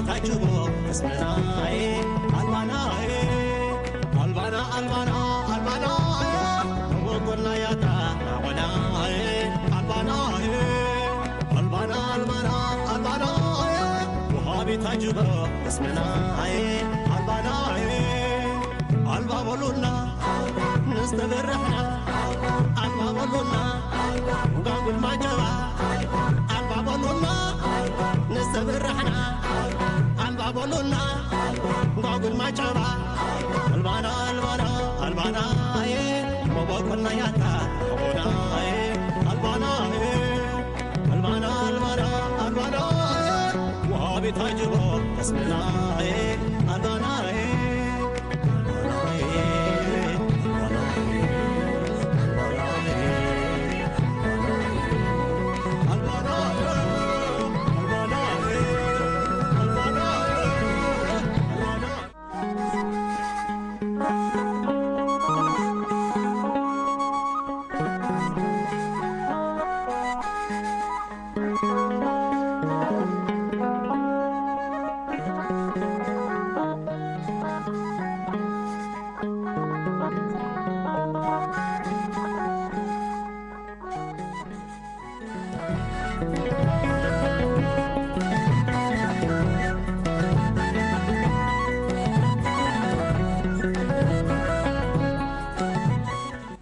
ታጅቦ እስመናይ ኣልባናይ ኣልባና ኣልባና ኣልባናይ ወጎናያታ ናጎናይ ኣልባናይ ኣልባና ኣልባና ኣልባናይ ወሃቢ ታጅቦ እስመናይ ኣልባናይ ኣልባ በሉና ንዝተበረሕና ኣልባ በሉና ጋጉል ማጀባ ኣልባ በሉና ንዝተበረሕና ኣልባ በሉና ጋጉል ማጀባ ኣልባና ኣልባና ኣልባና የ መበቆልና ያታ ሆና ኣልባና ኣልባና ኣልባና ወሃቢ ታጅቦ እስመናይ ኣልባናይ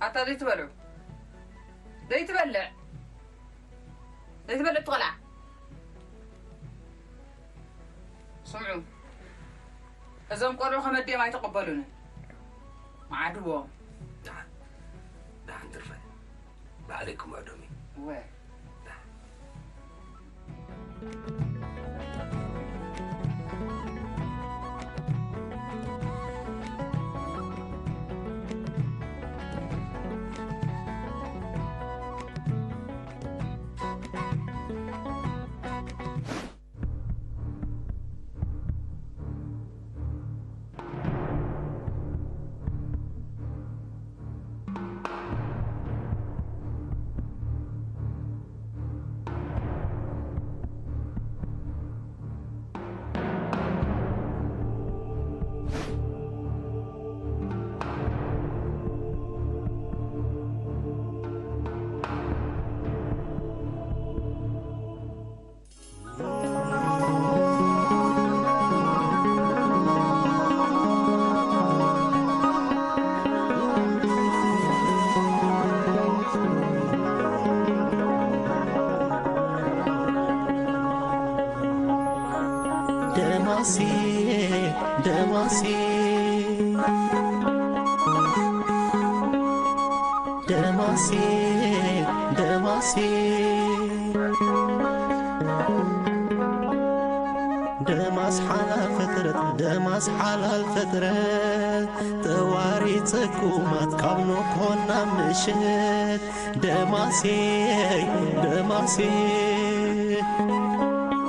ኣታ ዘይትበልዑ ዘይትበልዕ ዘይትበልዕ ትቆልዓ ስምዑ፣ እዞም ቆልዑ ከመዲኦም ኣይተቐበሉንን። መዓድዎም። ደሓን፣ ደሓን ትርፈ። ባዕለይ ክምዕዶም እዩ። እወ። ደማሴ ደማሴ ደማሴ ደማሴ ደማስ ሓላል ፍጥረት ደማስ ሓላል ፍጥረት ተዋሪፀ ኩማት ካብ ኖኮና ምሸት ደማሴ ደማሴ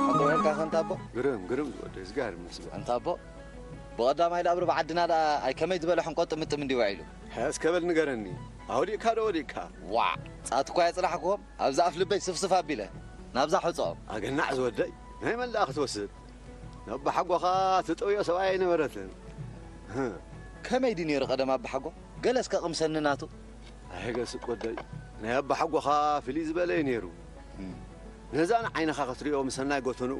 ሓጎያካ ከንታቦ ግርም ግርም ዝወደ እግዚኣብሔር ይመስገን። ኣንታ ኣቦ፣ ብቐዳማይ ደኣ ብርቢ ዓድና ደኣ ኣይ ከመይ ዝበለ ሕንቆ ጥምጥም እንዲ ውዒሉ። ሕያስ ከበል ንገረኒ፣ ኣውዲቕካ ዶ ወዲቕካ? ዋዕ! ጻት እኳ የጽናሕክዎም፣ ኣብዚ ኣፍ ልበይ ስፍስፍ ኣቢለ፣ ናብዛ ሕጾኦም። ኣገናዕ ዝወደይ፣ ናይ መን ደኣ ክትወስድ? ነባሓጎኻ ትጠውዮ ሰብኣይ ኣይነበረትን። ከመይ ድዩ ነይሩ ቀደም ኣባሓጎ? ገለ እስከ ቅምሰኒ ናቱ። ኣይገስጥ ወደይ፣ ናይ ኣባሓጎኻ ፍልይ ዝበለ እዩ ነይሩ። እም። ነዛ ንዓይንኻ ክትሪኦ ምሰናይ ጎተንኡ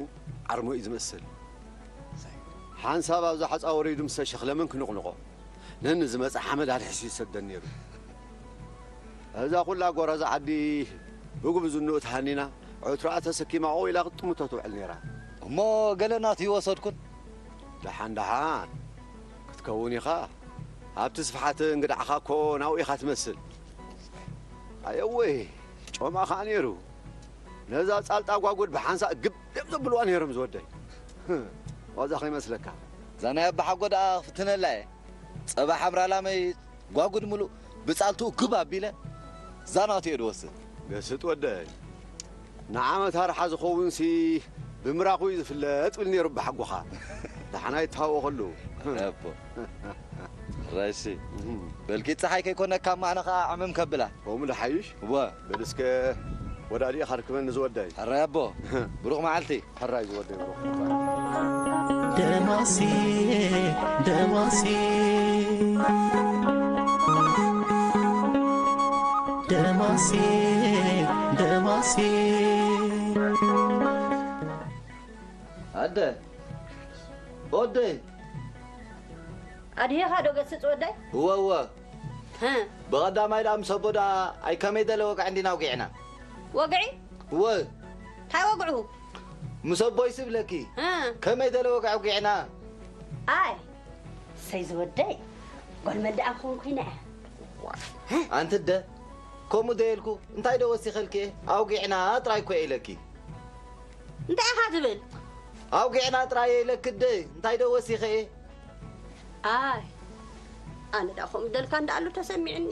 ዓርሞ እዩ ዝመስል። ሓንሳብ ኣብዛ ሓፃ ወሪዱ ምስ ተሸኽለመን ክንቕንቖ፣ ነኒ ዝመፀ ሓመድ ኣድሒሱ ይሰደን ነይሩ። እዛ ኩላ ጎራዛ ዓዲ ብጉብዝንኡ ተሃኒና፣ ዕትሮኣ ተሰኪማ ኦው ኢላ ክትጥምቶ ትውዕል ነይራ። እሞ ገለ ናቱ ይወሰድኩን? ደሓን ደሓን ክትከውን ኢኻ። ኣብቲ ስፍሓት እንግዳዕኻ እኮ ናብኡ ኢኻ ትመስል። ኣየወይ፣ ጮማ ኸኣ ነይሩ። ነዛ ጻልጣ ጓጉድ ብሓንሳእ ግብም ዘብልዋ ነይሮም ዝወደይ። ዋዛ ከይመስለካ። እዛ ናይ ኣባሓጎ ደኣ ክፍትነላ እየ። ጸባ ሓምራ ላመይ ጓጉድ ምሉእ ብጻልትኡ ግብ ኣቢለ እዛ ናቱ እየ ድወስድ። ገስጥ ወደይ። ንዓመት ኣርሓ ዝኸውንሲ ብምራኹ እዩ ዝፍለጥ ብል ነይሩ ኣባሓጎኻ። ደሓና ይተሃወኸሉ። ኣቦ። ራይሲ። እም። በልኪ ጸሓይ ከይኮነካ ማዕነ ኸኣ ዕምም ከብላ። ከምኡ ዶ ሓይሽ? እወ። በል እስከ ወዳዲእኻ ርክበኒ ዝወደይ። ሕራይ ኣቦ። ብሩኽ መዓልቲ። ሕራይ ዝወደይ ብሩኽ። ደማሲ ደማሲ ደማሲ ደማሲ ኣደ ወደ ኣድሄኻ ዶ ገስጽ ወደይ? እወ እወ። ህ። ብቐዳማይ ደኣ ምስ ኣቦ ደኣ ኣይ ከመይ ደለ ወግዒ እንዲና ኣውጊዕና። ወግዒ? እወ። እንታይ ወግዑ? ምስ ኣቦይ ስብለኪ። እ። ከመይ ደለ ወግዒ ኣውጊዕና። ኣይ፣ ሰይ ዝወደይ፣ ጓል መን ደኣ ክኾን ኮይና እያ? ኣንቲ ኣደ፣ ከምኡ ደየልኩ፣ እንታይ ዶ ወሲኸልኪ እየ? ኣውጊዕና ጥራይ እኮ እየ ኢለኪ። እንታይ ኢኻ ትብል? ኣውጊዕና ጥራይ እየ ኢለኪ ኣደ፣ እንታይ ዶ ወሲኸ እየ? ኣይ፣ ኣነ ደኣ ከምኡ ደልካ እንዳኣሉ ተሰሚዕኒ።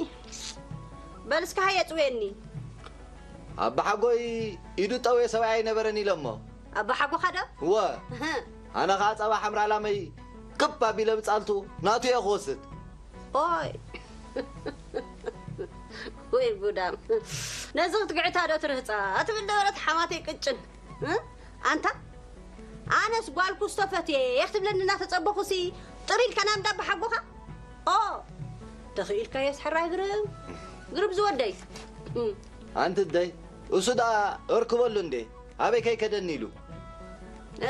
በል እስከ ሃየ ጽውየኒ። ኣባሓጎይ ኢዱ ጠውየ ሰብኣይ ኣይነበረን ኢሎሞ። ኣባሓጎኻ ዶ? እወ። እህ። ኣነ ኸኣ ጸባ ሓምራ ላመይ ክብ ኣቢለ ብጻልቱ ናቱ እየ ክወስድ። ኦይ። ወይ ጉዳም። ነዚ ክትግዕታ ዶ ትርህጻ? ትብል ነበረት ሓማተይ ቅጭን። እ? ኣንታ? ኣነስ ጓል ኩስቶ ፈትየ እየ ክትብለኒ እናተጸበኹሲ ጥር ኢልካ ናብ እንዳ ኣባሓጎኻ? ኦ! ተኽኢልካዮስ ሕራይ ግርም። ግርም ዝወደይ። እም። ኣንቲ ኣደይ፣ እሱ ደኣ እርክበሉ እንዴ? ኣበይ ከይከደኒ ኢሉ?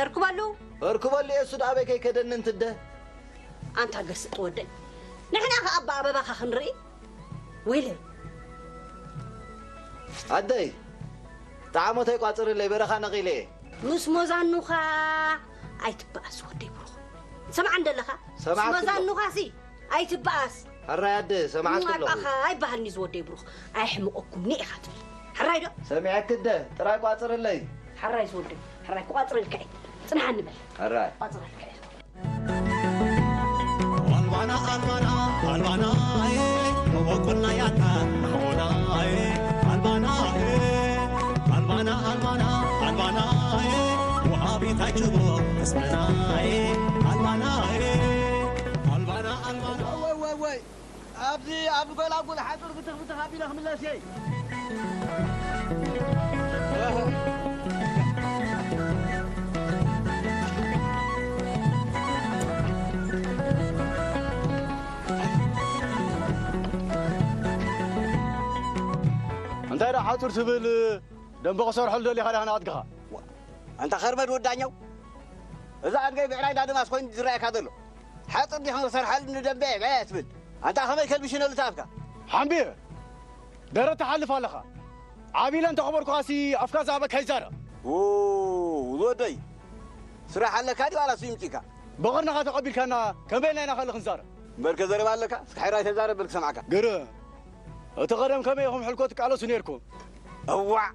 እርክበሉ? እርክበሉ እየ፣ እሱ ደኣ ኣበይ ከይከደኒ እንትደ? ኣንታ ገስጥ ወደይ። ንሕና ኸኣ ኣባ ኣበባኻ ክንርኢ? ወይለይ። ኣደይ፣ ጣዕሞተይ ቋጽርለይ፣ በረኻ ነቒለ እየ። ምስ ሞዛኑኻ ኣይትበኣስ ወደይ ብሩኽ። ሰምዓ እንደለኻ? ሰማዕኩ ምስ ኣሎ። ሞዛኑኻሲ ኣይትበኣስ። ሕራይ ኣደ፣ ሰማዕኩ ኣለኹ። ኣባኻ ኣይበሃልኒ ዝወደይ ብሩኽ። ኣይሕምቐኩምኒ ኢኻ ትብል። ሕራይ ዶ? ሰሚዐኪ ኣደ፣ ጥራይ ቋጽርለይ። ሕራይ ዝወደይ፣ ሕራይ ክቋጽረልካ እየ። ጽንሓኒ በል። ሕራይ። ክቋጽረልካ እየ። ኣልባና ኣልባና ኣልባና ኣየ መወቆና ያታ ናሆና ኣየ ኣልባና ኣየ ኣልባና ኣልባና ኣልባና ኣየ ወሃቢታ ጅቦ እስመና ኣየ ኣልባና ኣየ ኣልባና ኣልባና ወይ ወይ ወይ ኣብዚ ኣብ ጎላጉል ሓጹር ብትኽ ብትኽ ኣቢለ ክምለስ እየ። እንታይ ደኣ ሓጹር ትብል? ደንበ ክሰርሐሉ ደሊኻ ዲኻ ንኣድግኻ? ዋ፣ ኣንታ ኸርበድ ወዳኛው፣ እዛ ኣድገይ ብዕራይ ዳድማስ ኮይኑ ዝረኣየካ ዘሎ። ሓጹር ዲኻ ክሰርሓሉ ንደንበ እየ ትብል? ኣንታ ከመይ ከልብሽነሉ ተኣፍካ? ሓምብየ፣ ደረት ትሓልፍ ኣለኻ። ዓብ ኢለ እንተኸበርኩኻሲ ኣፍካ ዝሃበካ ይዛረብ። ው፣ ዝወደይ፣ ስራሕ ኣለካ ድዩ ዋላ እሱ ይምጪካ? ብቕርንኻ ተቐቢልካና ከመይ ኢልና ኢና ካልእ ክንዛረብ? እምበርከ ዘረባ ኣለካ? እስከ ሕራይ ተዛረብ በል ክሰምዓካ። ግርም። እቲ ቐደም ከመይ ኢኹም ሕልኮ ትቃለሱ ነይርኩም? እዋእ!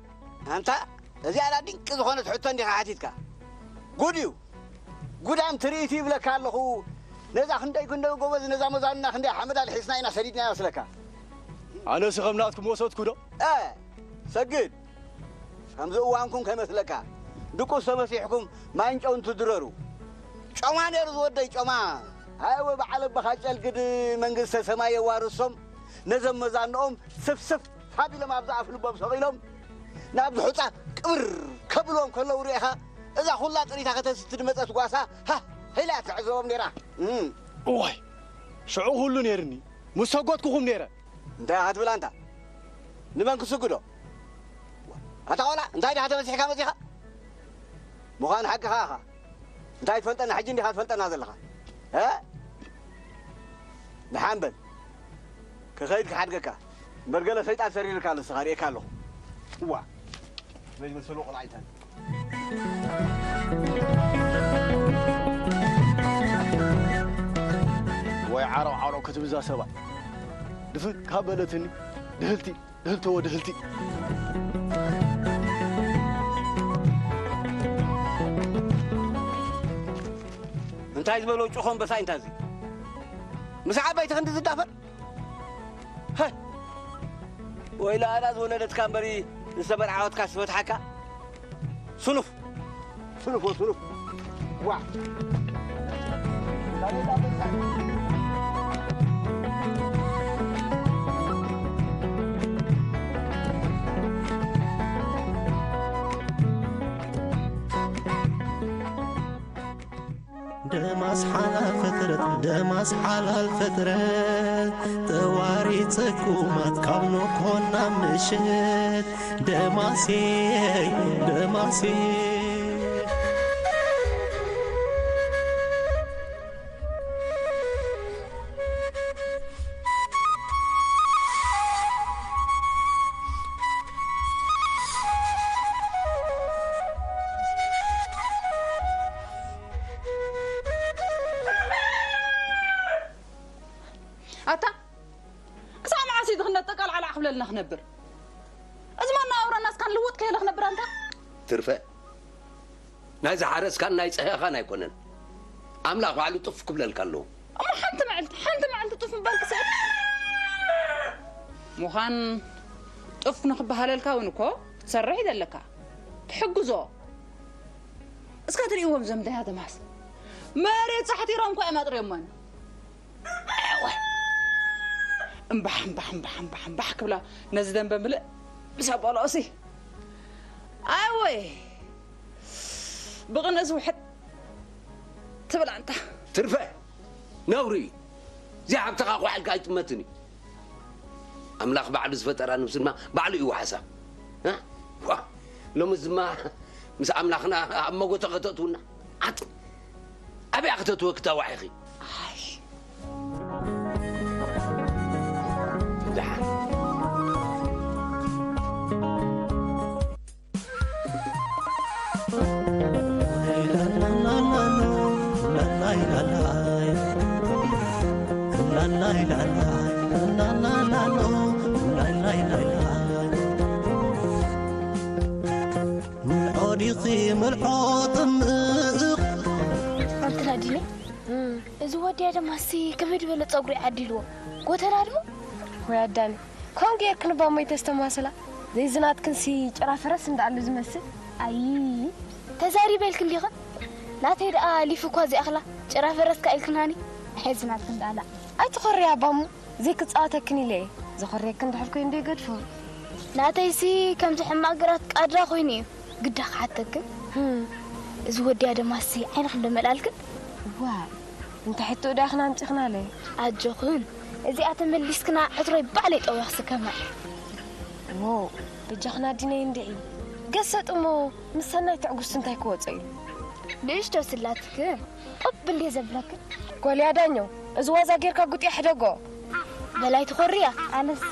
ኣንታ እዚኣ ድኣ ድንቂ ዝኾነት ሕቶ እንዲኻ ሓቲትካ። ጉድ እዩ። ጉዳም ትርኢት ይብለካ ኣለኹ። ነዛ ክንደይ ክንደይ ጎበዝ፣ ነዛ መዛኑና ክንደይ ሓመድ ኣልሒስና ኢና ሰዲድናያ መስለካ። ኣነስ ከም ናትኩም ወሰድኩ ዶ? እ፣ ሰግድ። ከምዚ እዋንኩም ከይመስለካ። ድቁስ ተመሲሕኩም ማይን ጨውን ትድረሩ። ጮማ ነይሩ ዝወደይ ጮማ። ኣየወ በዓል ኣቦኻ ጨልግድ መንግስተ ሰማይ የዋርሶም። ነዘም መዛንኦም ስፍስፍ ሃቢሎም ኣብ ዝኣፍ ልቦም ሰቒሎም ናብዚ ሑጻ ቅብር ከብልዎም ከለዉ ርኢኻ እዛ ኩላ ጥሪታ ከተስቲ ዝመጸት ጓሳ ሃ ኢላ ትዕዘቦም ነይራ። እም። እዋይ ሽዑ ኩሉ ነይርኒ ምስ ሰጎድኩኹም ነይረ። እንታይ ኢኻ ትብል ኣንታ? ንመን ክስግዶ? ኣታ ቆልዓ እንታይ ዲኻ ተመሲሕካ መጺኻ? ምዃኑ ሓቅኻ ኢኻ። እንታይ ትፈልጠና ሕጂ እንዲኻ ትፈልጠና ዘለኻ? እ? ደሓን በል። ክኸይድ ክሓድገካ። እምበር ገለ ሰይጣን ሰሪርካ ኣሎ ንስኻ ርእየካ ኣለኹ። እዋ። መይ ዝመሰሉ ቆልዓ ይታን። ወይ ዓረው ዓረው ክትብዛ ሰብኣይ። ድፍን ካብ በለትኒ ድህልቲ። ድህልተዎ ድህልቲ። እንታይ ዝበሎ ጭኾ ኣንበሳ እንታይ እዚ? ምስ ዓበይቲ ክንዲ ዝዳፈር? ሀ! ወይ ለኣላ ዝወለደትካ እምበሪ ዝተመርዓወትካ ዝፈትሓካ? ስኑፍ! ስኑፍ ወስኑፍ! ዋ! ደማስ ሓላል ፍጥረት፣ ደማስ ሓላል ፍጥረት፣ ጠዋሪ ጽጉማት ካብ ንኾና ምሽት፣ ደማሴ፣ ደማሴ። ኣታ፣ ክሳብ መዓስ እዩ ድኽነት ጠቃልዓላዕ ክብለልና ክነብር? እዚ መነባብሮና እስካን ልውጥ ከይለ ክነብር ኣንታ? ትርፈ፣ ናይ ዝሓረስካን ናይ ጸህያኻን ኣይኮነን። ኣምላኽ ባዕሉ ጡፍ ክብለልካ ኣለዎ። እሞ ሓንቲ መዓልቲ፣ ሓንቲ መዓልቲ ጡፍ ምባል ክስዕብ? ምዃን ጡፍ ንኽበሃለልካ እውን እኮ ክትሰርሕ እዩ ዘለካ። ትሕግዞ። እስካ ትርእይዎም ዘምዳያ ደማስ። መሬት ጻሕቲሮም እኮ እዮም ኣጥርዮሞን። እምባሕ፣ እምባሕ፣ እምባሕ፣ እምባሕ፣ እምባሕ ክብላ ነዚ ደንበ ምልእ ምስ ኣቦሎኦሲ። ኣወይ። ብቕንእስ ውሕጥ ትብል ኣንታ። ትርፈ ነውሪ እዩ። እዚኣ ሃብትኻ ኳዕልካ ኣይጥመትን እዩ። ኣምላኽ ባዕሉ ዝፈጠራ ነብሲ ድማ ባዕሉ እዩ ዋሕሳ። እ? ዋ፣ ሎምስ ድማ ምስ ኣምላኽና ኣብ መጎተ ከተእትውና። ዓጥ፣ ኣበይ ከተእትወ ክታዋሒኺ? ኣይ። ደሓን። ምልዖ ዲኺ ምልዖ ጥምቕ። ኣንቲ ናዲኒ፣ እዚ ወዲ ኣደማሲ ከመይ ዝበለ ጸጉሪ ዓዲልዎ? ጎተና ድሞ? ወይ ኣዳኒ፣ ከምኡ ጌርክን እባ ሞይተ ዝተማሰላ። ዘይዚ ናትክንሲ ጭራ ፈረስ እንዳኣሉ ዝመስል። ኣይ፣ ተዛሪበ ኢልክን ዲኽን? ናተይ ደኣ ሊፍ እኳ ዘይኣኽላ ጭራ ፈረስ ከኣ ኢልክናኒ። ሕዚ ናትክን ደኣላ። ኣይትኾርያ እባ እሞ፣ ዘይክጻወተክን ኢለ እየ። ዘኾርየክን ድሕር ኮይኑ ዶ ይገድፎ? ናተይሲ ከምዚ ሕማቕ ግራት ቃድራ ኮይኑ እዩ። ግዳ ክሓተክን? ህም። እዚ ወዲ ኣደማሲ ዓይንኽን ዶ መልኣልክን? ዋይ፣ እንታይ ሕቶ ዳኽን ኣምጺኽናለይ? ኣጆኽን፣ እዚኣ ተመሊስክና ዕትሮይ ባዕለይ ጠውያ ክስከማ። ዎ፣ በጃኽን ኣዲነይ እንድዒ። ገሰጥ እሞ ምስ ሰናይ ትዕጉስቲ እንታይ ክወጾ እዩ? ንእሽቶ ስላትክን፣ ቁብ እንዴ ዘብለክን። ጎልያ ዳኘው፣ እዚ ዋዛ ጌርካ ጉጥያ ሕደጎ። በላይ ትኾርያ። ኣነስ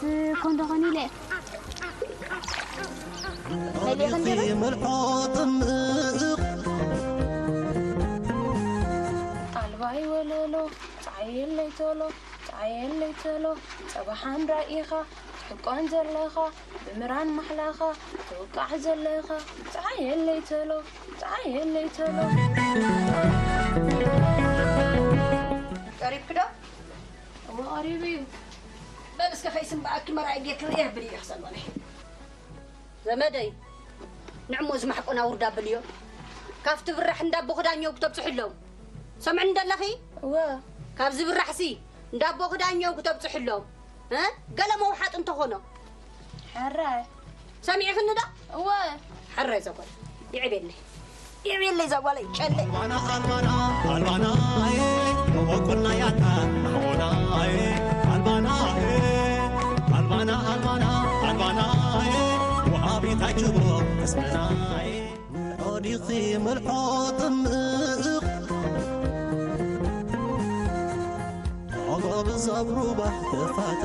ኮንዶ ኾን ኢለ። መሊእኽን ዲኺ? ኣልባይ ወለሎ፣ ጸዓየለይ ቶሎ፣ ጸዓየለይ ቶሎ፣ ጸባሕ ኣምራይ ኢኻ ትሕቆን ዘለኻ፣ ብምራን ማሕላኻ ትውቃዕ ዘለኻ፣ ጸዓየለይ ቶሎ፣ ጸዓየለይ ቶሎ። ቀሪብኪ ዶ? እወ፣ ቀሪቡ እዩ። በል እስከ ከይስምበኣኪ መርኣይ ጌርኪ ርእየ ብልዮ ክሰልበለይ። ዘመደይ፣ ንዕሞ እዚ ማሕቆና ውርድ ኣብልዮ። ካብቲ ብራሕ እንዳ ኣቦ ክዳኘው ክተብጽሑ ኣለዉ። ሰምዕኒ ደለኺ? እወ። ካብዚ ብራሕሲ እንዳ ኣቦ ክዳኘው ክተብጽሑ ኣለዉ። እ? ገለ መውሓጥ እንተኾኖ። ሕራይ። ሰሚዕኽኒ ዶ? እወ። ሕራይ ዘጓል። ይዕቤለይ። ይዕቤለይ ዘጓለይ። ጨለ። ኣልባና፣ ኣልባና፣ ኣልባና፣ ኣየ፣ መበቆልና ያታ፣ ናሆና፣ ኣየ፣ ኣልባና፣ ኣየ፣ ኣልባና፣ ኣልባና፣ ኣልባና፣ ኣየ፣ ወሃቢት ኣጅቦ፣ እስመና፣ ኣየ። ምልዖ ዲኺ ምልዖ ጥምቕ፣ ቶሎ ብዛብ ሩባ ተፋጠ።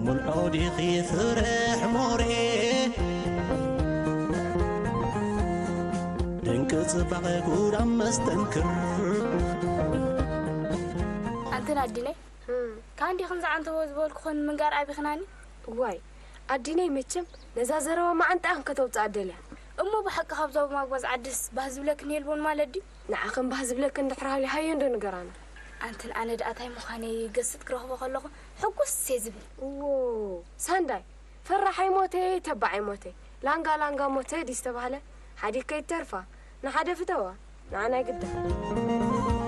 ምልዖ ዲኺ ፍርሕ ሞሬ፣ ድንቂ ጽባቐ ጉዳም መስተንክር። ኣንተን ኣዲነይ፣ ካንዲ ክንዚ ዓንተቦ ዝበልኩ ኾን ምንጋር ኣቢኽናኒ? እዋይ፣ ኣዲነይ መቸም ነዛ ዘረባ መዓንጣ ክንከተውፅኣ ደልያ። እሞ ብሓቂ ካብዛ ማጓዝ ዓድስ ባህ ዝብለክን የልቦን ማለት ድዩ? ንዓኽን ባህ ዝብለክን እንድሕር ሃልዩ ሃየ እንዶ ንገራና። ኣንትን ኣነ ደኣ ታይ ምዃነይ ገስጥ ክረኽቦ ከለኹ ሕጉስ እየ ዝብል። እዎ፣ ሳንዳይ፣ ፈራሕ ኣይሞተ፣ ተባዕ ኣይሞተ፣ ላንጋ ላንጋ ሞተ ድዩ ዝተባህለ? ሓዲግ ከይትተርፋ፣ ንሓደ ፍተዋ፣ ንዓና ኣይግድን።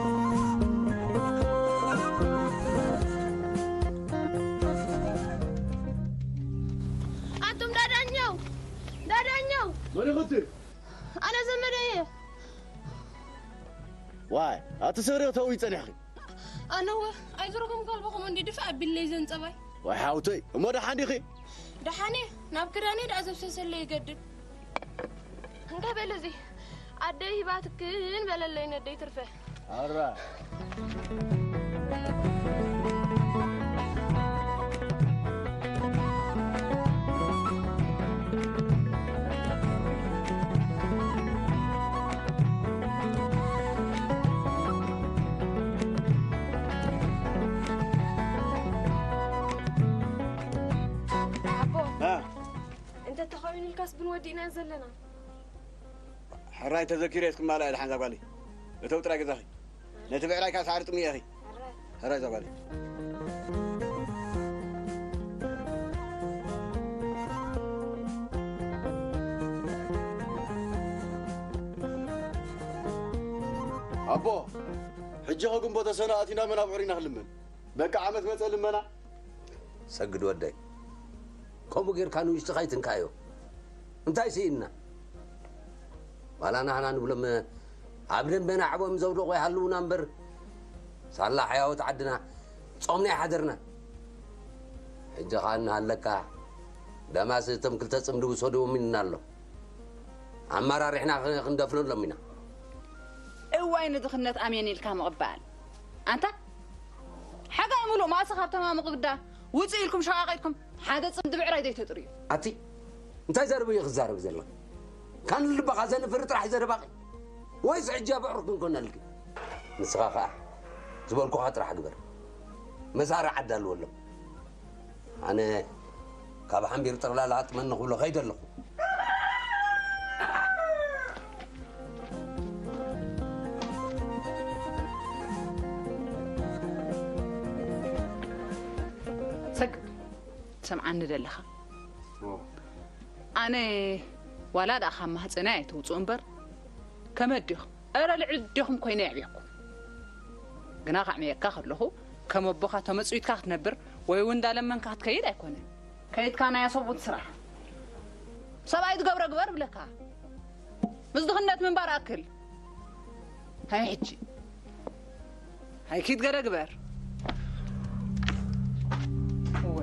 ኣቱም ዳዳኛው፣ ዳዳኛው! መን ኢኹ እቲ? ኣነ ዘመደ እየ። ዋይ፣ ኣቲ ስግሪ ተውይ ጸኒሕኺ። ኣነወ ኣይዝረኩም ከልቦ ከምኡ እንዲ ድፋ ኣቢለይ ዘንጸባይ። ዋይ ሓውተይ፣ እሞ ደሓን ዲኺ? ደሓን እየ፣ ናብ ክዳነይ ደኣ ዘብሰሰለይ ይገድል። እንካ በል እዚ ኣደይ ሂባትክን በለለይ ነደይ ትርፈ። ኣራ። ኣቦ፣ እ። እንተ ተኻዊኑ ኢልካስ ብን ወዲእና ዘለና። ሕራይ ተዘኪረ እየ ክትማልኣ እየ ደሓን እዛ ጓለይ። እተው ጥራይ ገዛኺ። ነቲ ብዕራይ ካብ ሳዕሪ ጥምየ ኢኺ። ሕራይ። ሕራይ እዛ ጓለይ። ኣቦ፣ ሕጂ ኸ ግንቦተ ሰነ ኣቲና መን ኣብ ዑር ኢና ክንልምን? በቃ ዓመት መጸ ልመና። ሰግድ ወደይ፣ ከምኡ ጌርካ ንውሽጥኻ ኣይትንካዮ። እንታይ ስኢንና? ዋላ ናህና ንብሎም ኣብ ደንበና ኣዕቦም ዘውደቑ ይሃልዉና እምበር፣ ሳላ ሕያወት ዓድና ጾምና ይሓደርና። ሕጂ ኸኣ እናሃለካ ደማስ እቶም ክልተ ጽምዲ ውሰድዎም ኢልና ኣሎ። ኣመራሪሕና ኽ-፣ ክንደፍነሎም ኢና። እዋይ ንድኽነት ኣሜን ኢልካ ምቕባል። ኣንታ ሓጋይ ምሉእ ማእሲ ካብ ተማምቕ ግዳ ውጽእ ኢልኩም ሸቓቒጥኩም ሓደ ጽምዲ ብዕራይ ዘይተጥርዩ። ኣቲ እንታይ ዘርብ እዩ ክዛረብ ዘሎ? ካን ልብኻ ዘንፍር ጥራሕ ዘረባኺ ወይስ ሕጂ ኣብ ኣዕሩኽ ክንኮነልኪ? ንስኻ ኸኣ ዝበልኩኻ ጥራሕ ግበር። መሳርዕ ኣዳልወሎም። ኣነ ካብ ሓምቢር ጥቕላላ ኣጥመኒ ክብሎ ከይደ ኣለኹ። ሰግድ፣ ትሰምዓኒ ደለኻ? ኦ። ኣነ ዋላ ደኣ ካብ ማህፀናይ ኣይትውፅኡ እምበር፣ ከመ ኣዴኹም፣ እረ ልዕሊ ኣዴኹም ኮይነ የዕብየኩም። ግና ከዕብየካ ከለኹ፣ ከም ኣቦኻ ተመፅዊትካ ክትነብር ወይ እውን እንዳለመንካ ክትከይድ ኣይኮነን። ከይድካ ናይ ኣሰብኡት ስራሕ፣ ሰብኣይ ዝገብሮ ግበር ብለካ። ምስ ድኽነት ምንባር ኣክል። ሃይ ሕጂ። ሃይ ኪድ ገለ ግበር። እወ።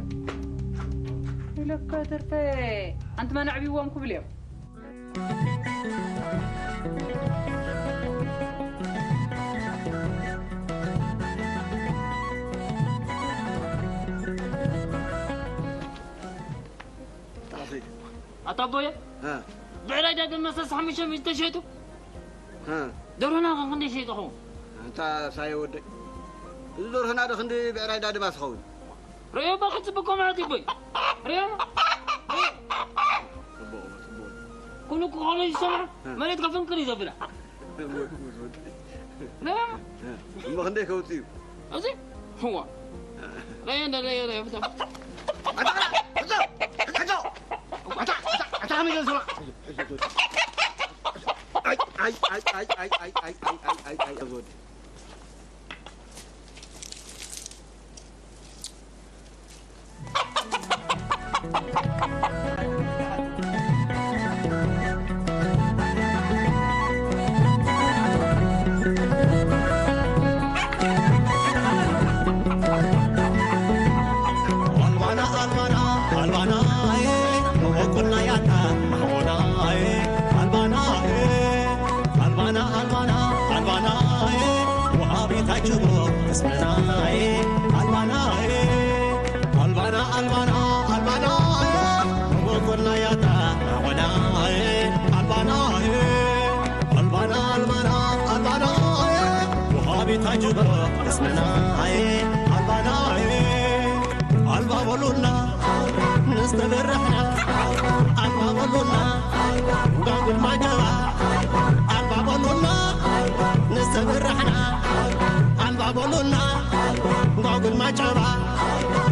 ኢለካ ተርፈ። ኣንቲ መን ኣዕብይዎም ክብል እዮም። ኣታ ኣቦየ፣ እ። ብዕራይ ዳግም መሰስ ሓሙሽተ ሚእቲ ተሸይጡ። እ። ደርሆና ከ ክንደይ ሸይጡ ኸውን? ኣንታ ሳየ ወደይ፣ እዚ ደርሆና ዶ ክንዲ ብዕራይ ዳድማስ ኸውን? ርእዮ እባ ክጽብቆ ማለት ይቦይ። ርእዮ። ጽቡቕ፣ ጽቡቕ። ኩሉ ክኾሎ ይሰምዕ፣ እ። መሬት ከፍንቅል እዩ ዘብላ። እሞ ክንደይ ከውጽእ እዩ? እዚ? እዋ። ረየ እንደ ረየ ረየ ፍታ። ኣታ፣ ኣታ፣ ኣታ፣ ኣታ፣ ኣታ፣ ኣታ፣ ከመይ ገይሩ ስማ? ኣይ፣ ኣይ፣ ኣይ፣ ኣይ። ኣልባና ኣልባና ኣልባና ኣየ መወቁልና ያታ ማሆና ኣየ ኣልባና ኣየ ኣልባና ኣልባና ኣልባና ኣየ ወሃቢታ ጅቦ እስመና ኣየ ኣልባና ኣየ ኣልባና ኣልባና ኣልባና ኣየ መወቁልና ያታ ማሆና ኣየ ኣልባና ኣየ ኣልባና ኣልባና ኣልባና ኣየ ወሃቢታ ጅቦ እስመና ኣየ ኣልባና ኣየ ኣልባ በሉና ንዝተበረሕና ኣልባ በሉና ጓጉል ማጀባ ኣልባ በሉና ንዝተበረሕና ኣልባ በሉና ጓጉል ማጀባ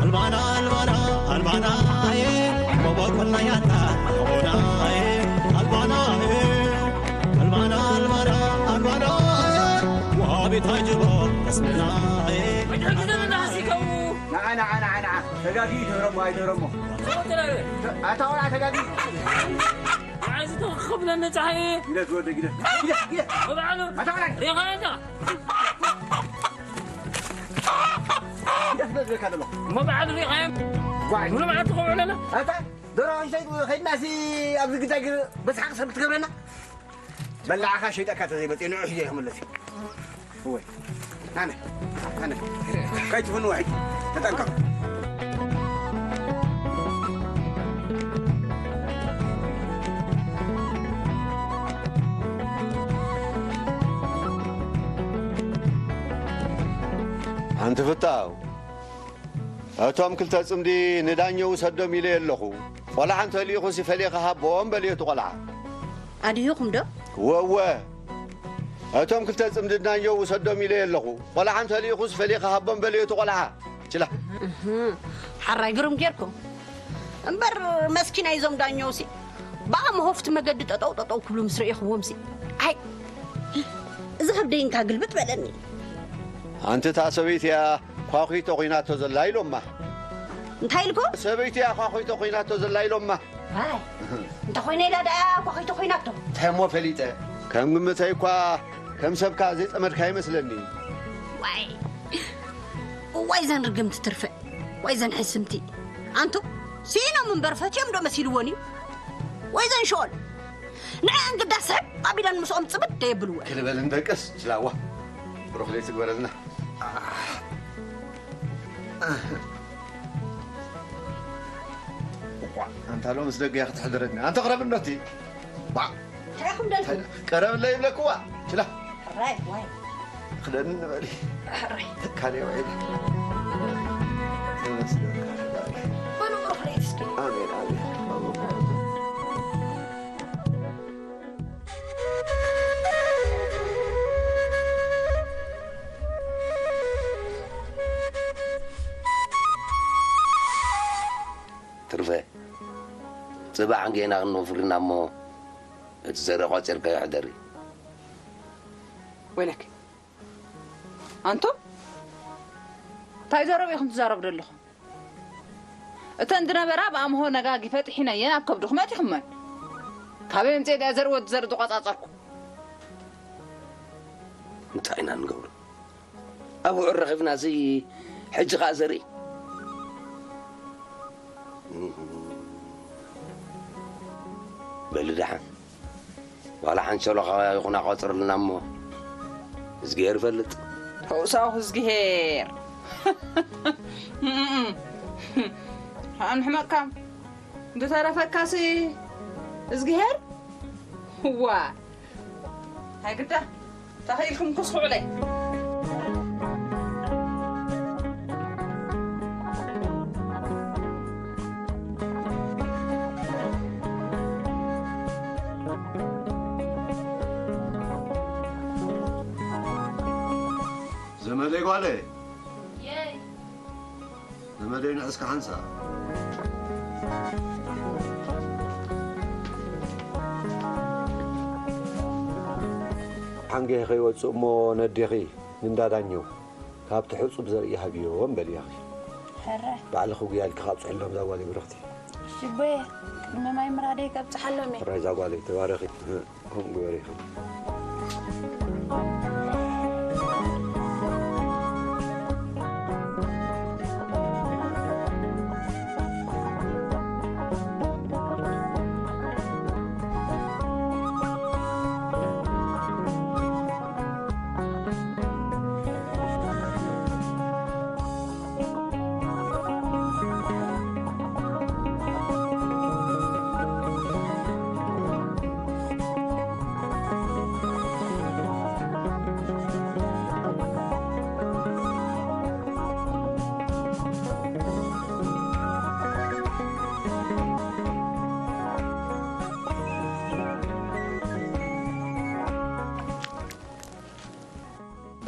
ኣልባና ኣልባና ኣልባና ኣየ መቦቆልና ያታ ሆና ኣየ ኣልባና ኣየ ኣልባና ኣልባና ኣልባና ኣየ ወሃቢት ኣጅቦ እስመና ኣየ ንዓ ንዓ ንዓ ንዓ ንዓ ተጋጊ ይድህረሞ ኣይድህረሞ ኣታ ቆልዓ ተጋጊ ክብለኒ ጸሓይ። ግደት ወደ ግደት። ግደት፣ ግደት። መብዓሉ ኣታ ወላጅ። ሪኻ ኣለኻ። ግደት፣ ግደት፣ ግደት ኣለኹ። መብዓሉ ሪኻ እየ። ጓይ። ሙሉ መዓልቲ ክውዕል ኣለ። ኣታ ደሮ ሂሰይ ከይድናሲ ኣብዚ ግዳይ በስሓቅ ሰብ ክትገብረና። በላዕኻ ሸይጠካ ተዘይመጽእ ንዑ ሒዘ ክምለስ እዩ። እወይ፣ ኣነ፣ ኣነ፣ ከይትፍንዎ ሕጂ፣ ተጠንቀቑ። ኣንቲ ፍታው፣ እቶም ክልተ ጽምዲ ንዳኘው ውሰዶም ኢለ ኣለኹ። ቆልዓ እንተልኢኹሲ ፈሊኻ ሃቦም በልዮ እቲ ቆልዓ። ኣድሂኹም ዶ? ወወ። እቶም ክልተ ጽምዲ ንዳኘው ውሰዶም ኢለ ኣለኹ። ቆልዓ እንተልኢኹስ ፈሊኻ ሃቦም በልዮ እቲ ቆልዓ። ችላ። እህ፣ ሓራይ ግርም ጌርኩም። እምበር መስኪናይ እዞም ዳኘውሲ ብኣ መሆፍቲ መገዲ ጠጠው ጠጠው ክብሉ ምስ ረኢኽዎምሲ። ኣይ፣ እዚ ከብደይ እንካ ግልብጥ በለኒ። ኣንቲ እታ ሰበይቲ እያ ኳኺቶ ኮይናቶ ዘላ ኢሎማ። እንታይ ኢልኩም? ሰበይቲ እያ ኳኺቶ ኮይናቶ ዘላ ኢሎማ። ኣይ፣ እንተ ኮይነ ኢላ ደኣ ኳኺቶ ኮይናቶ። እንታይ እሞ ፈሊጠ? ከም ግምተይ እኳ ከም ሰብካ ዘይጸመድካ ይመስለኒ። ዋይ፣ ዋይ ዘን ርግምቲ ትርፈ፣ ዋይ ዘን ሕስምቲ። ኣንቱ፣ ስኢኖም እምበር ፈትዮም ዶ መሲልዎን እዩ? ወይ ዘን ሸኦል። ንዐ እንግዳ ስሕብ ኣቢለን ምስኦም ጽምድ ደየብልወን። ክልበልን ደቅስ ችላዋ። ብሩኽ ለይቲ ግበረልና። እኳ፣ ኣንታ ሎምስ ደገ እያ ክትሕድረኒ። ኣንተ ቅረብ እንዶ እቲ። ባ። እንታይ ኢኹም ደልኩም? ቀረብለይ ይብለክዋ። ችላ። ሕራይ፣ ዋይ። ክደኒ ንበሊ። ሕራይ። ትካል እየ ውዒለ። ተመስገን። በሉ፣ ብሩኽ ለይቲ እስኪ። ኣሜን፣ ኣሜን። ትርፈ፣ ጽባሕ ጌና ክንወፍርና እሞ፣ እቲ ዘርኢ ቆጺርካዮ ሕደሪ። ወይለክ፣ ኣንቱም፣ እንታይ ዘረባ ኢኹም ትዛረቡ ዘለኹም? እተን ዝነበራ ብኣምሆ ነጋጊፈ ጥሒነየን ኣብ ከብድኹም ኣእቲኹመን። ካበይ ኣምጽኤ ድኣ ዘርኢ ወዲ ዘርኢ ዝቆጻጸርኩ? እንታይ ኢና ንገብሮ? ኣብኡ ረኺብናሲ ሕጂ ኸኣ ዘርኢ። በሊ ደሓን። ዋላ ሓንሸሎ ኸኣ ይኹና ቆጽርልና እሞ፣ እዝግሄር ይፈልጥ። ተውሳኹ እዝግሄር። ኣንሕመቅካ። ዝተረፈካሲ እዝግሄር? ዋ። ኣይግዳ። ተኸኢልኩም ኩስኹዑለይ። ዘመደይ ጓለይ። የይ። ዘመደይ ንዕስካ ሓንሳ። ሓንጌ ከይወጽእ እሞ ነዴኺ ንእንዳ ዳኘው ካብቲ ሕጹብ ዘርኢ ሃብዮም በልያኺ። ሕረ። ባዕልኺ ጉያ ኢልኪ ካብጽሕሎም እዛ ጓለይ ብርኽቲ። ሽቦየ፣ ቅድሚ ማይ ምራደይ ከብጽሓሎም እየ። ሕራይ እዛ ጓለይ ተባረኺ። ከምኡ ግበሪ ኢኺ።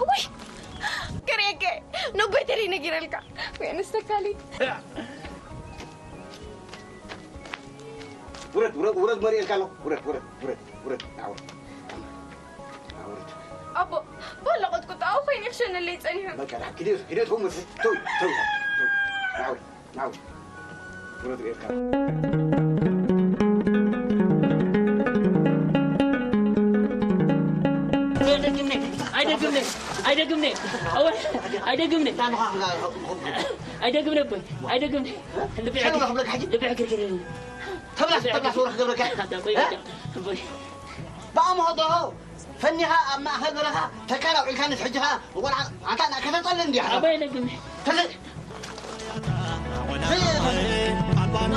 እውይ! ክርእየከ ነጎይ ተለይ ነጊረልካ። ወይ ኣነስ ተካሊት። ውረድ፣ ውረድ፣ ውረድ፣ መሪኤልካ ኣለኹ። ውረድ፣ ውረድ፣ ውረድ፣ ውረድ፣ ናዓ ውረድ። ናዓ ውረድ። ኣቦ፣ ባላ ቆጥቁጣ፣ ኣቦ ኮይነ ክሸነለይ ጸኒሑ። በቃ፣ ዳ፣ ክዲ፣ ክዲ፣ ትኹም፣ ተው፣ ተው፣ ተው። ናዓ ውረድ። ናው። ብረት ጌርካ። ኣይደግምነ ኣይደግምነ ኣይደግምነ ኣወ ኣይደግምነ ኣይደግምነ ኣቦይ ኣይደግምነ ልቢ ዕግርግር ተብላስ ተብላስ ወርክ ገብረካ ኣቦይ ኣቦይ ብኣምሆ ደሆ ፈኒኻ ኣብ ማእኸል በረኻ ተካል ኣውዒልካኒ ሕጂ ኸዓ ንቆልዓ ኣታ እና ከተጠሊ እንዲኻ ኣቦይ ኣይደግምነ ተዘ ኣልባና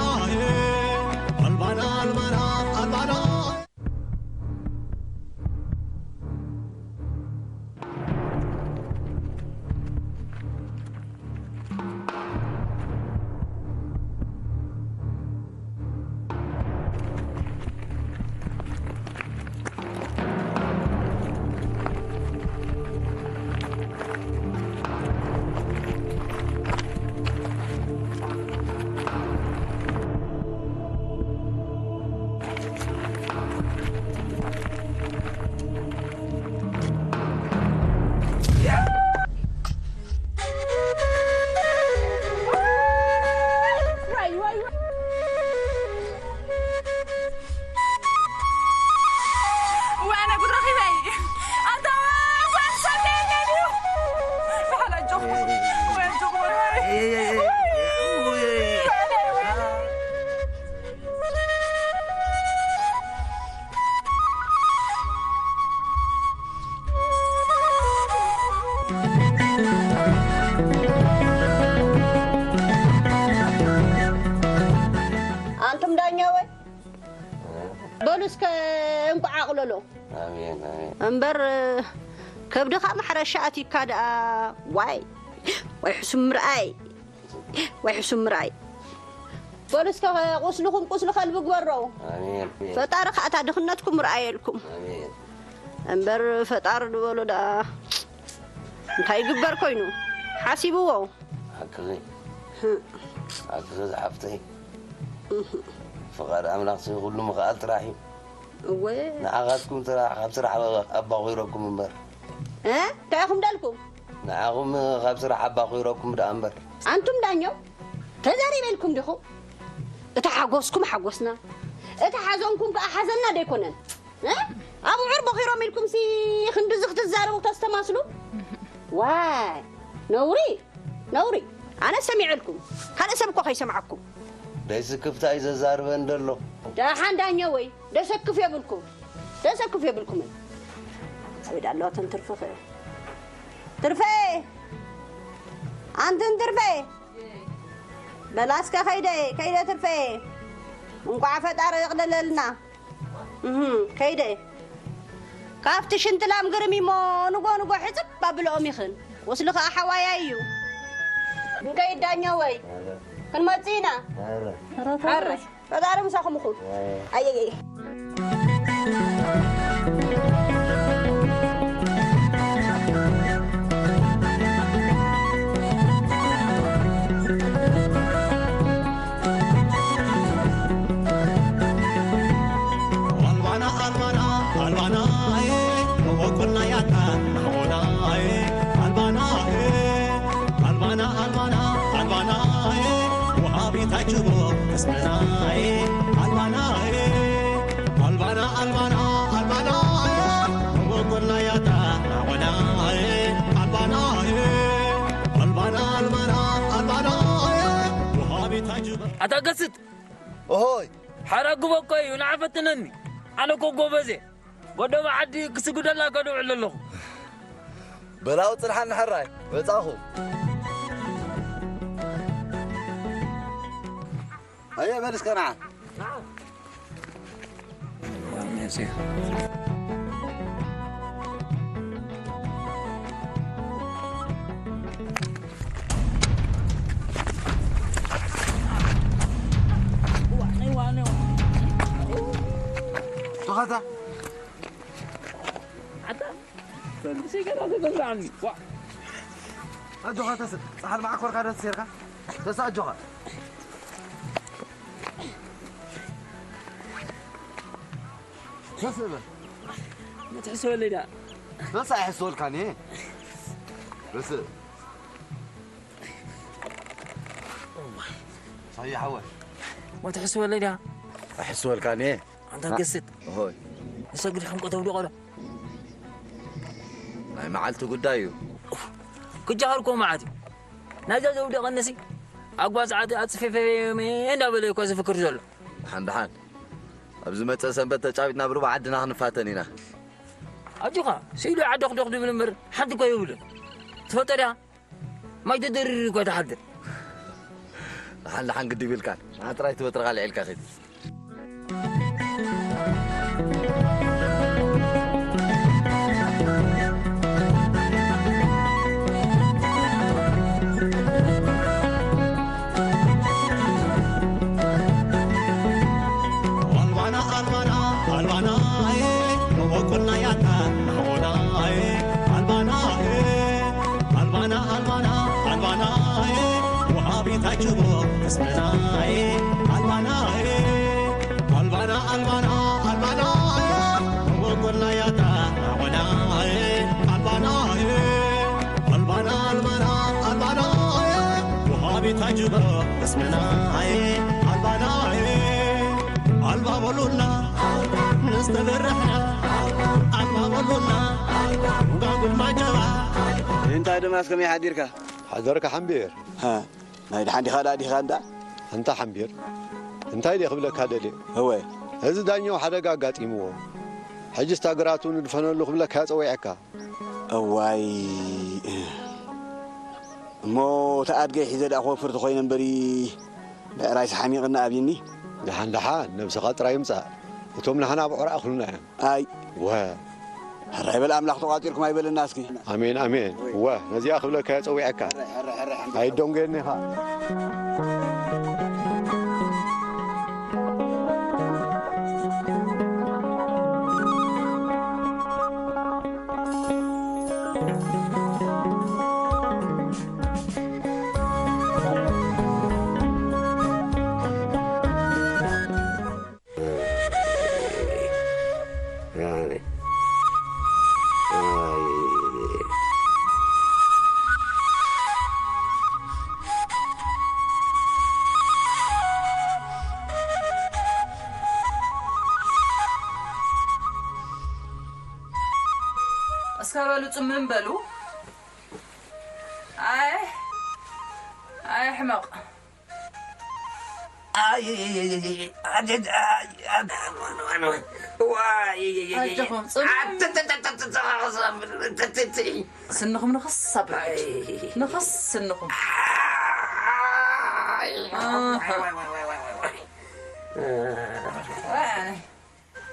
ኣልባና ኣልባና ኣልባና ኣንቱም ዳኛወይ በሉ እስከ እንቋዕ ኣቕለሎ ኣሜን ኣሜን እምበር ከብድኻ ማሕረሻ ኣቲካ ደኣ ዋይ ወይ ሕሱም ምርኣይ ወይ ሕሱም ምርኣይ በሉ እስከ ቁስልኹም ቁስሊ ከልቢ ግበሮ ኣሜን ፈጣሪ ከኣታ ድኽነትኩም ርኣየልኩም ኣሜን እምበር ፈጣሪ ዝበሎ ደኣ እንታይ ይግበር ኮይኑ ሓሲብዎ ሓቅኺ ሓቅኺ ዝሓፍተይ ፍቓድ ኣምላኽ ሲ ኩሉ ምኽኣል ጥራሕ እዩ እወ ንዓኻትኩም ጥራሕ ካብ ስራሕ ኣባኺረኩም እምበር እ እንታይ ኢኹም ደልኩም ንዓኹም ካብ ስራሕ ኣባኺረኩም ደኣ እምበር ኣንቱም ዳኛው ተዛሪበልኩም ዲኹም እቲ ሓጎስኩም ሓጎስና እቲ ሓዘንኩም ከዓ ሓዘንና ደይኮነን እ? ኣብዑር ቦኺሮም ኢልኩም ሲ ክንድዚ ክትዛረቡ ተስተማስሉ ዋይ ነውሪ ነውሪ ኣነ ሰሚዐልኩም ካልእ ሰብ እኮ ከይሰምዓኩም ደይስክፍታ እዩ ዘዛርበን ደሎ ደሓን ዳኛ ወይ ደሰክፍ የብልኩም ደሰክፍ የብልኩምን ሰበዳ ኣለዋ ተን ትርፊ ኸ ትርፌ ኣንትን ትርፌ በላስከ ከይደ ከይደ ትርፌ እንቋዕ ፈጣሪ ይቕለለልና እህ ከይደ ካብቲ ሽንቲ ላም ግርም እሞ ንጎ ንጎ ሕፅብ ኣብልኦም ይኽን ቁስሊ ኸዓ ሓዋያ እዩ ንከይድ ዳኛ ወይ ክንመፅእ ኢና ሓረይ ፈጣሪ ምሳኹም ይኹን ኣየየየ ኣልባና ኣልባና ኣልባና ወሃቢት ኣጅቦ እስመናይ ኣልባና ኣልባና ኣልባና ኣልባና ወጎናያታ ናወናይ ኣልባና ኣልባና ኣልባና ኣልባና ወሃቢት ኣጅቦ ኣታ ገስጥ ኦሆይ ሓራ ግቦ እኮ እዩ ንዓፈትነኒ ኣነ እኮ ጎበዜ ጎደቦ ዓዲ ክስግደላ ከድውዕል ኣለኹ በላው ጽንሓ ንሕራይ ወጻኹ ኣየ በል እስከ ንዓ ተኸታ ፈንድሰይ ገና ተገዛዕኒ ዋ ኣጆኻ ተስእ ጸሓል መዓኮርካ ደስ ሴርካ ተስእ ኣጆኻ ተስእ በል መትሕሰበለይ ዳ ተስእ ኣይሕስበልካን እየ ተስእ ሳየ ሓወይ መትሕሰበለይ ዳ ኣይሕስበልካን እየ ኣንታ ገስጥ ሆይ ንሰግድ ሕምቆ ተውድቖ ዶ ናይ መዓልቲ ጉዳይ እዩ። ክጃሃር እኮ መዓት እዩ። ናይዛ ዘውደቐንሲ ኣጓዝዓት ኣጽፌፈ እንዳበለ እኮ ዝፍክር ዘሎ። ደሓን ደሓን። ኣብ ዝመጸ ሰንበት ተጫዊትና ብሩባ ዓድና ክንፋተን ኢና። ኣጆኻ፣ ስኢሉ ዓደኽደኽ ድብል እምበር ሓንቲ እኮ የብሉን። ትፈልጦ ዲኻ? ማይ ተደሪሩ እኮ ትሓድር። ደሓን ደሓን ግድብ ኢልካ። ንዓ ጥራይ ትበትርኻ ልዒልካ ኺድ። ኣልባና ኣልባና ኣልባና ኣየ መወቆና ያታ ናሆና ኣየ ኣልባና ኣየ ኣልባና ኣልባና ኣልባና ኣየ ወሃቢ ታጅቦ እስመና ኣየ ኣልባና ኣየ ኣልባና ኣልባና ኣልባና ኣየ መወቆና ያታ ናሆና ኣየ ኣልባና ኣየ ኣልባና ኣልባና ኣልባና ኣየ ወሃቢ ታጅቦ እስመና ኣየ ኣልባና ኣየ ኣልባ በሉና ንዝተበረሕና ኣልባ በሉና ጋጉል ማጀባ እንታይ ድማ እስከመይ ሓዲርካ ሓደርካ ሓምቢር ሃ ናይ ድሓን ዲኻ ደኣ ዲኻ እንዳ ኣንታ ሓምቢር እንታይ ድየ ክብለካ ደልየ እወ እዚ ዳኛው ሓደጋ ኣጋጢምዎ ሕጂ ስታ ግራቱ ንድፈነሉ ክብለካ እየ ጸዊዐካ እዋይ እሞ እቲ ኣድገይ ሒዘ ደኣ ክወፍር ተኾይነ እምበሪ ብዕራይስ ሓሚቕና ኣብይኒ ደሓን ደሓን ነብስኻ ጥራይ ምጻእ እቶም ናህና ብዕራ ኣኽሉና እዮም ኣይ ወ ሕራይ በል ኣምላኽ ተቋጺርኩም ኣይበለና እስኪ ኣሜን ኣሜን ወ ነዚኣ ክብለካ እየ ጸዊዐካ ኣይደንጎየኒ ኢኻ እስከ በሉ ጽምም በሉ። ኣይ ኣይ ሕመቕ ኣጆኹም፣ ጽኑዕ። ስንኹም ንኸስ ኣብሉ። ንኸስ ስንኹም። ኣሃ።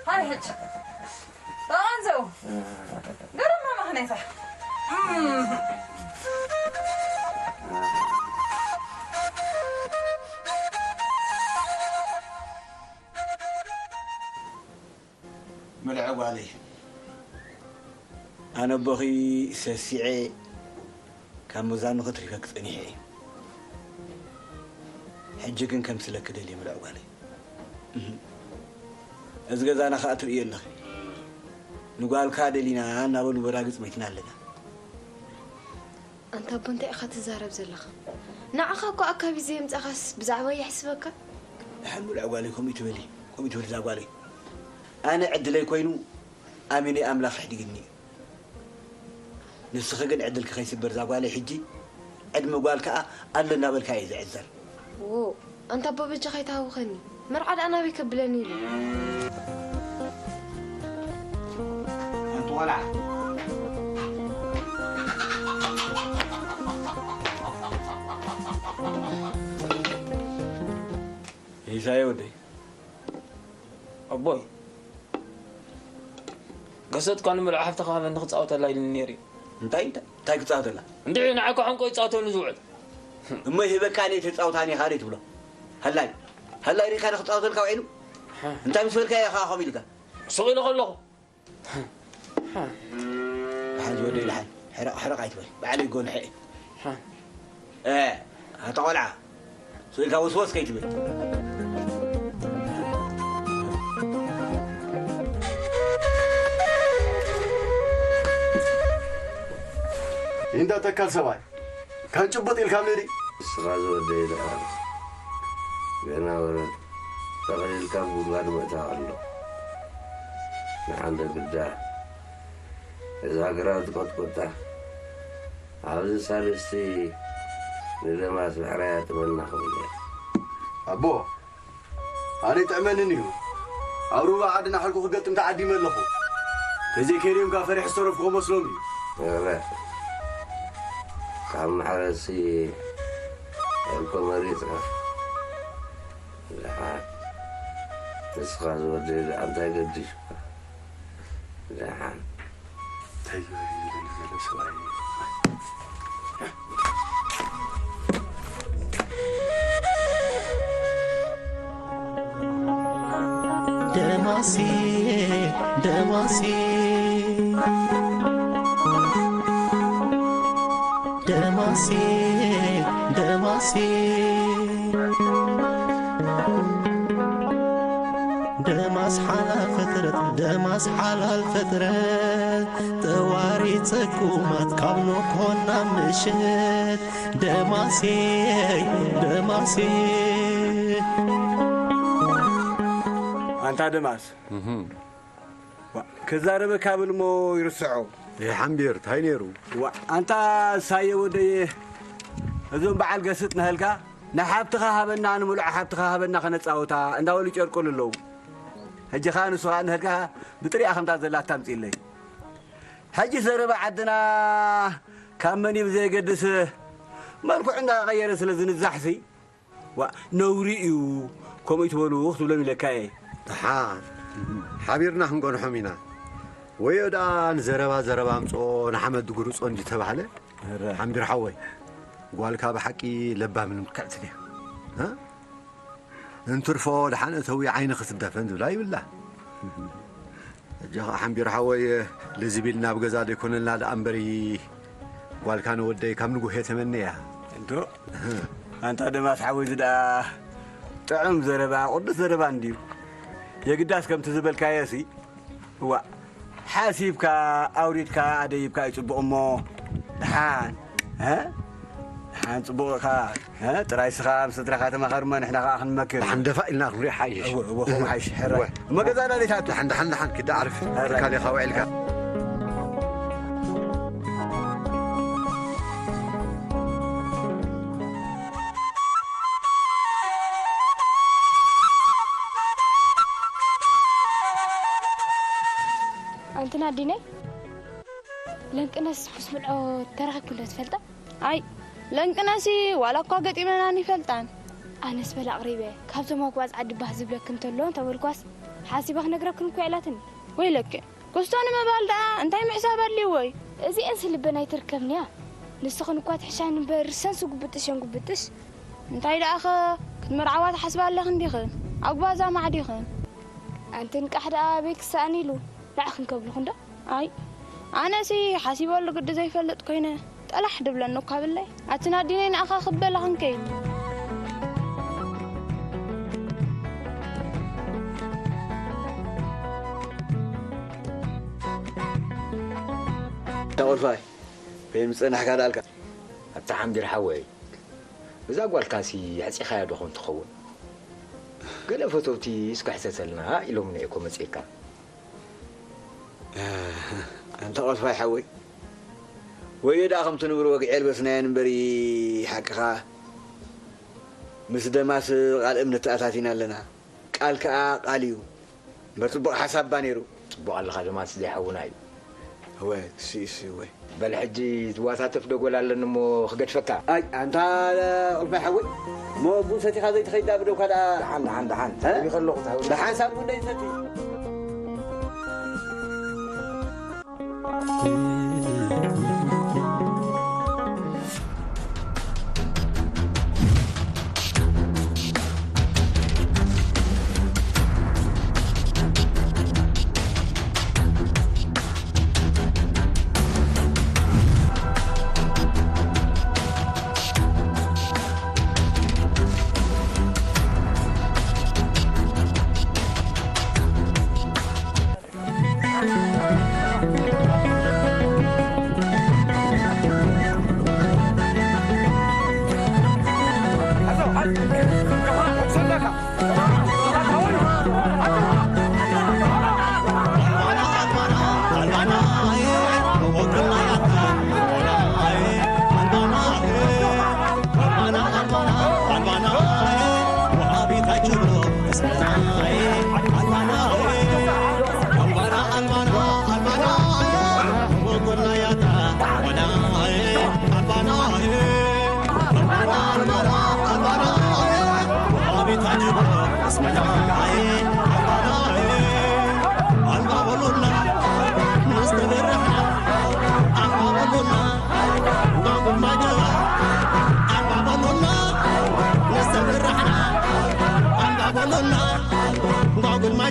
ሃይ ሕጂ። ተቐንዘው። ገረማ ምኽንያታ። ምልዐ ጓለይ፣ ኣነ ኣቦኺ ሰሲዐ ካብ መዛኑ ከትሪፈኪ ጸኒሐ እየ። ሕጂ ግን ከምስለኪ ደልየ ምልዐ ጓለይ። እህ። እዚ ገዛና ከኣ ትርእዮ ኣለኺ። ንጓልካ ደሊና እናበሉ በራግጽ መይትና ኣለና። ኣንታ ኣቦ እንታይ ኢኻ ትዛረብ ዘለኻ? ንዓኻ እኮ ኣካቢ ዘየምጻኻስ ብዛዕባ የሕስበካ? ደሓን ምልዐ ጓለይ ከምኡ ትበሊ፣ ከምኡ ትበሊ እዛ ጓለይ። ኣነ ዕድለይ ኮይኑ ኣሚነ ኣምላኽ ኣሕዲግኒ እዩ። ንስኺ ግን ዕድልኪ ከይስበር እዛ ጓለይ ሕጂ ዕድመ ጓል ከኣ ኣሎ እናበልካ እየ ዝዕዘር። ዎ ኣንታ ኣቦ በጃኻ ኣይትሃውኸኒ። መርዓ ደኣ ናበይ ከብለኒ ኢሉ። ኣንቲ ቆልዓ። ኢሳየ ወደይ። ኣቦይ። ገሰጥኳ ንምልዑ ሓፍትኻ ሃበኒ ክጻወተላ ኢሉኒ ነይሩ እዩ። እንታይ እንታይ እንታይ ክጻወተላ? እንድዒ ንዓይ ኮሓንቆ ይጻወተሉ ዝውዕል። እሞ ይህበካ ነይ ተጻውታ ኔኻ ደይ ትብሎ? ሃላይ ሃላይ ሪእካ ንክጻወተልካ ውዒሉ? እንታይ ምስ በልካ ኢኻ ከምኡ ኢልካ? ሱቕ ኢለ ከለኹ። ሓዚ ወደይ ደሓን ሕረቕ ሕረቕ ኣይትበል። ባዕለይ ጎንሐ እየ። እ ኣታ ቆልዓ ስኢልካ ወስወስ ከይትብል። እንዳ ተካል ሰብኣይ ካብ ጭቡጥ ኢልካ ምሪ። ንስኻ ዝወደይ ደኣ ገና ወረድ ጠቕሊልካ ጉድጓድ ምእታው ኣሎ። ንሓንደ ግዳ እዛ ግራው ትቆጥቁጣ። ኣብዚ ሳልስቲ ንደማስ ብሕራያ ጥመና ክብለ። ኣቦ፣ ኣነ ይጥዕመንን እዩ። ኣብ ሩባ ዓድና ሕልኩ ክገጥም ተዓዲመ ኣለኹ። ተዘይከይደዮም ካብ ፈሪሕ ዝተረፍኩ መስሎም እዩ። እረ፣ ካብ ማሕረሲ ሕልኮ መሪጽካ። ደሓን። ንስኻ ዝወደይ ደኣ እንታይ ገዲሹካ? ደሓን። እንታይ ይበል ይበል ዘሎ ሰብኣይ? ደማሲ፣ ደማሲ፣ ደማሲ፣ ደማሲ። ደማስ ሓላል ፍጥረት፣ ደማስ ሓላል ፍጥረት፣ ጠዋሪ ጽጉማት ካብ ንኮና ምሸት። ደማሴ፣ ደማሴ። ኣንታ ደማስ። እህም። ዋ፣ ክዛረበካ ብል እሞ ይርስዖ። ይሓምቢር፣ እንታይ ነይሩ? ዋ፣ ኣንታ ሳየ ወደየ፣ እዞም በዓል ገስጥ ንህልካ፣ ንሓብትኻ ሃበና፣ ንምሉዕ ሓብትኻ ሃበና ከነጻውታ እንዳበሉ ይጨርቁሉ ኣለዉ። ሕጂ ኸኣ ንሱ ኸኣ ንህልካ ብጥሪኣ ከምታ ዘላ ታምጽእለይ። ሕጂ ዘረባ ዓድና ካብ መን እዩ ብዘየገድስ መልክዑ እንዳቐየረ ስለ ዝንዛሕሲ፣ ዋ፣ ነውሪ እዩ፣ ከምኡ ይትበሉ ክትብሎም ኢለካ እየ። ደሓን ሓቢርና ክንገንሖም ኢና። ወዮ ደኣ ንዘረባ ዘረባ ኣምጽኦ ንሓመድ ድጉርጾ እንዲ ተባህለ፣ እረ። ሓምቢር ሓወይ፣ ጓልካ ብሓቂ ለባምን ምክዕትን እያ። እ? እንትርፎ ደሓን እተዊ ዓይኒ ክትደፈን ዝብላ ይብላ። ሕጂ ኸዓ ሓምቢር ሓወይ፣ ልዝብ ኢልና ኣብ ገዛ ዘይኮነልና ደኣ እምበሪ፣ ጓልካ ንወደይ ካብ ንጉሄ ተመነያ። እንዶ፣ ኣንታ ደማስ ሓወይ፣ እዚ ደኣ ጥዑም ዘረባ፣ ቅዱስ ዘረባ እንድዩ። የግዳስ ከምቲ ዝበልካዮ ሲ፣ እዋ፣ ሓሲብካ፣ ኣውሪድካ፣ ኣደይብካ እዩ ጽቡቕ እሞ፣ ደሓን፣ እ? ደሓን ጽቡቕ ኢኻ። እ፣ ጥራይ ስኻ ምስ ስድራኻ ተማኸር እሞ ንሕና ኸኣ ክንመክር። ደሓን ደፋእ ኢልና ክንሪኦ ሓይሽ። እወ፣ እወ፣ ከምኡ ሓይሽ፣ ሕራይ። እወ። እሞ ገዛና ዘይትኣቱ። ደሓን፣ ደሓን፣ ደሓን፣ ኪድ ዓርፍ። ሕራይ። ትካል ኢኻ ውዒልካ። ኣንትና ኣዲነይ፣ ለንቅነስ ምስ ብልዖ ተራኺብክን ዶ ትፈልጣ? ኣይ፣ ለንቅነሲ ዋላ እኳ ገጢመናን ይፈልጣን። ኣነስ በላ ኣቕሪበ፣ ካብዞም ኣጉባዝ ዓዲ ባህ ዝብለክን እንተሎ እንተበልኳስ፣ ሓሲበ ክነግረክን እኮ ኢላትኒ። ወይለኪ፣ ክስቶ ንምባል ደኣ እንታይ ምሕሳብ ኣድልይዎ እዩ? እዚኤንስ ልበን ኣይትርከብንያ። ንስኽን እኳ ትሕሻኒ እምበር፣ ርሰን ስጉብጥሽ እየን ጉብጥሽ። እንታይ ደኣኸ፣ ክትምርዓዋ ትሓስባ ኣለኽን ዲኽን? ኣጉባዝ ኣማዕዲኽን። ኣንትን ቃሕ ደኣ ኣበይ ክሰኣን ኢሉ፣ ንዓኽን ከብልኽን ዶ? ኣይ፣ ኣነሲ ሓሲበሉ ግዲ ዘይፈልጥ ኮይነ፣ ጠላሕ ድብለኒ እኳ ብለይ። ኣቲ ናዲነይ ንኣኻ ክበላ ክንከይድ። ተቑልፋይ፣ ከይምጸናሕካ ደኣልካ። ኣታ ሓምቢር ሓወይ፣ እዛ ጓልካሲ ኣዕጺኻያ ዶ ኾን ትኸውን? ገለ ፈተውቲ እስከ ሕተተልና ኢሎምኒ እኮ መጺእካ። ኣንታ ቆልፋይ ሓወይ፣ ወዮ ደኣ ከምቲ ንብር ወግዒ የልበስናየን እምበሪ፣ ሓቅኻ ምስ ደማስ ቃል እምነት ተኣታቲና ኣለና። ቃል ከኣ ቃል እዩ። እምበር ጽቡቕ ሓሳብ እባ ነይሩ። ጽቡቕ ኣለኻ ደማስ ዘይሓውና እዩ። እወ፣ እሲ፣ እሲ፣ እወ። በል ሕጂ ዝዋሳተፍ ደጎል ኣለኒ እሞ ክገድፈካ። ኣይ፣ ኣንታ ቆልፋይ ሓወይ፣ እሞ ቡን ሰቲኻ ዘይትኸይድ ደኣ ብደውካ ደኣ። ደሓን፣ ደሓን፣ ደሓን። እ? ተሃዊኸ ኣለኹ፣ ተሃዊኸ። ደሓን ሳብ ቡን ደይትሰቲ።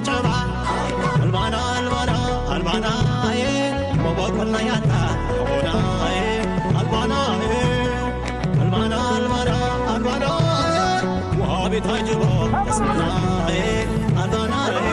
ጨባ ኣልባና ኣልባና ኣልባና ኣየ መባቆልና ያታ ኣልባና ኣየ ኣልባና ኣየ ኣልባና ኣልባና ኣልባና ኣየ ወሃቢት ኣጅባ ኣስመና ኣየ ኣልባና ኣየ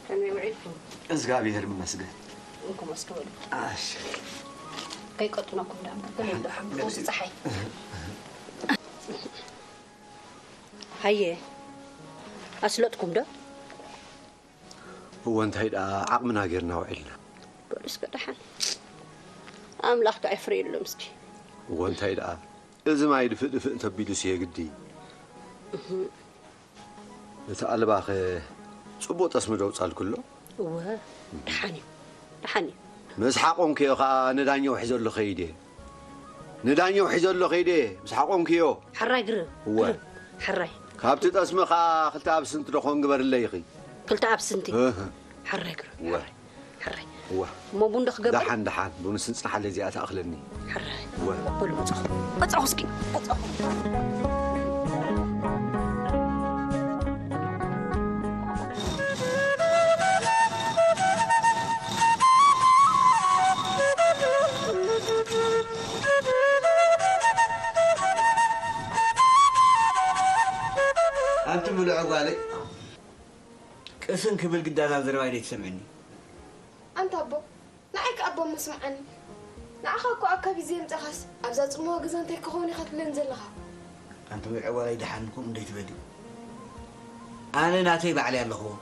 ከመይ ውዒልኩም? እግዚኣብሔር ይመስገን። እንኩም ኣስተውዕሉ። ኣሽ። ከይቀጥነኩም ደኣ እምበር፣ ከመይ ኣለኹም? ደስ ቁርሲ ጸሓይ። ሃየ፣ ኣስለጥኩም ዶ? እወ፣ እንታይ ደኣ ዓቕምና ጌርና ውዒልና። በሉ እስከ ደሓን። ኣምላኽ ከኣ ይፍረየሎም እስኪ። እወ፣ እንታይ ደኣ እዚ ማይ ድፍእ ድፍእ እንተቢሉስ የግዲ። እህ። እቲ ኣልባኸ ጽቡቕ ጠስሚ ዶ ኣውጻልኩሎ? እወ፣ ደሓን እዩ፣ ደሓን እዩ። ምስ ሓቆንክዮ ኸኣ ንዳኛው ሒዘሎ ኸይደ። ንዳኛው ሒዘሎ ኸይደ፣ ምስ ሓቆንክዮ። ሕራይ ግርም፣ እወ። ግርም፣ ሕራይ። ካብቲ ጠስሚ ኸኣ ክልተ ኣብስንቲ ዶ ኾን ግበርለይ ኢኺ? ክልተ ኣብስንቲ? እህ። ሕራይ ግርም፣ እወ። ሕራይ። ሕራይ። እወ። እሞ ቡን ዶ ክገብር? ደሓን፣ ደሓን። ቡንስ ንጽንሓለይ እዚኣ ትኣኽለኒ። ሕራይ። እወ። በሉ፣ ምጻኹ። ምጻኹ እስኪ። ምጻኹ። ኣንቲ ብልዑ ጓለይ፣ ቅስን ክብል ግዳዛ ዘረባይ ደይትሰምዕኒ። ኣንታ ኣቦ፣ ንዓይ ከ ኣቦ እሞ ስምዓኒ። ንዓኻ እኮ ኣካቢ ዘየምጻኻስ፣ ኣብዛ ጽምዋ ገዛ እንታይ ክኸውን ኢኻ ትብለኒ ዘለኻ? ኣንቲ ብልዑ ጓለይ፣ ደሓን ከምኡ እንደይትበሊ። ኣነ ናተይ ባዕለይ ኣለኽዎ።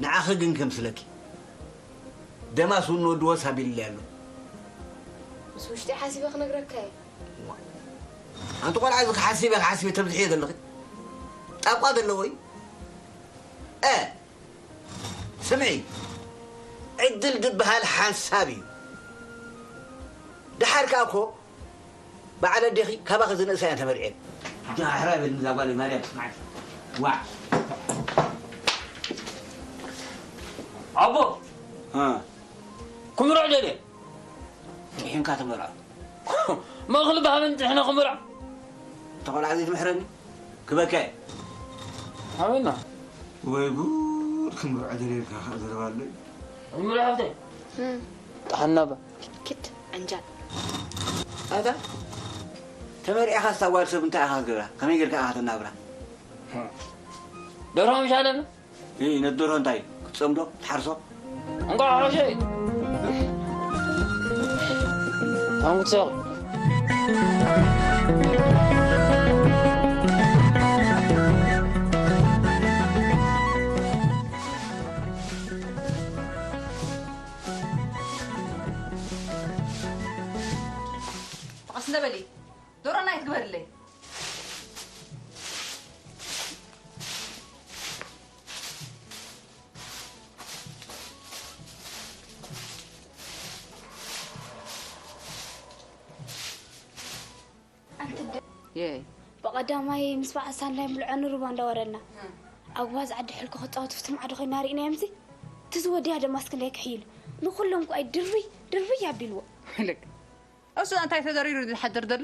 ንዓኺ ግን ከምስለኪ። ደማስ እውን ንወዲ ወስ ኣቢሉለይ ኣሎ። ምስ ውሽጢ ሓሲበ ክነግረካ እየ። ኣንቲ ቆልዓ፣ እዚ ክሓሲበ ክሓሲበ ተብዝሕዮ ዘለኺ ጣቋ ዘለዎ እዩ። እ፣ ስምዒ፣ ዕድል ዝበሃል ሓንሳብ እዩ። ደሓር ከኣ እኮ በዓል ኣዴኺ ካባኺ ዝንእሳ እየን ተመርዕየን። ሕጂ ሕራይ በል፣ ንዛ ጓለይ ማርያም ትስማዓኪ። ዋዕ። ኣቦ፣ እ። ክምርዖ ደልየ። ጥሒንካ ትመርዖ። መኽሊ ባህልን ጥሕነ ክምርዖ። እታ ቆልዓ ዘይትምሕረኒ፣ ክበካ እየ። ኣበና? ወይ ጉድ፣ ክምርዖ ደልየ ኢልካ ከኣ ዘረባ ኣሎ እዩ። ክምርዖ ሃብተይ። እም። ጥሓና ባ። ኪድ፣ ዕንጃል። ኣታ፣ ተመርዒኻ ስታ ጓል ሰብ እንታይ ኢኻ ክትገብራ? ከመይ ጌርካ ኢኻ ተናብራ? ደርሆ ምሻለና? እይ፣ ነቲ ደርሆ እንታይ ክትጸምዶ? ትሓርሶ? እንቋዕ ሓረሸ። ታንጉ ትሰቕ። ቀስ እንደ በሊ። ደርሆ ናይ ትግበርለይ። ኣንቲ ደ-፣ የይ። ብቐዳማይ ምስ በዓል ሳንዳይ ምልዖ ንሩባ እንዳወረድና። እም። ኣብ ጓዝ ዓዲ ሕልኮ ክጻወቱ ፍትም ዓዲ ኮይና ርኢናዮምሲ። ትዝወድያ ደማስ ክንደይ ክሕይሉ። ንኹሎም እኮ ኣይ ድርብይ፣ ድርብይ ኣቢልዎ። ልክ። እሱ እንታይ ተደሪሩ ዝሓድር ዘሎ?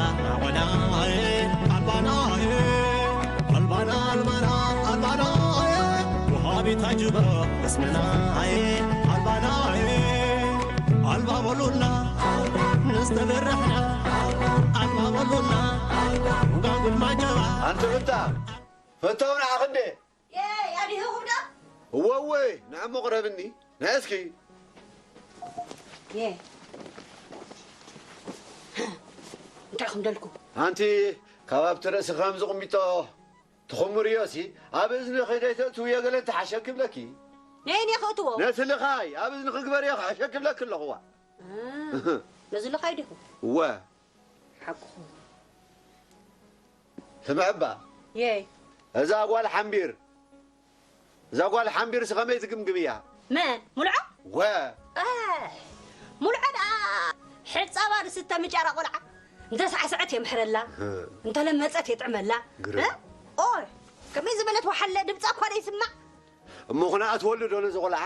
ኣልባናየ ኣልባናየ ኣልባና ኣልባና ኣልባናየ ወሃቢት ኣጅበ እስመናየ ኣልባናየ ኣልባ በሉና ንዝተበረሕና ኣልባ በሉና ውጋጉድ ማጀባ ኣንተ ፍታ ፈታው ንዓኽ እንዴ የይ ኣዲህኹም ዶ እወ እወ ንዕሞ ቅረብኒ ናይ እስኪ የ እንታይ ክምደልኩ ኣንቲ ካብ ኣብቲ ርእሲ ከም ዝቕሚጦ ትኹምርዮ ሲ ኣብ እዝኒ ከይደይተእትውዮ ገለ እንተሓሸ ክብለኪ ነይን የኽእትዎ ነቲ ልኻይ ኣብ እዝኒ ክግበርዮ ክሓሸ ክብለኪ ኣለኹዋ ነዚ ልኻይ ዲኹ እወ ሓቅኹ ስምዕባ የይ እዛ ጓል ሓምቢር እዛ ጓል ሓምቢርሲ ከመይ ትግምግምያ መን ሙልዖ ወ ሙልዖ ደኣ ሕጻባ ዝስተ ምጫራ ቆልዓ እንተሳዕስዐት የምሕረላ እንተለመጸት የጥዕመላ ግርም። እ? ኦይ ከመይ ዝበለት ወሓለ ድምጻ እኳ ደይስማዕ እሞ ኩና ኣትወልዶ ነዚ ቆልዓ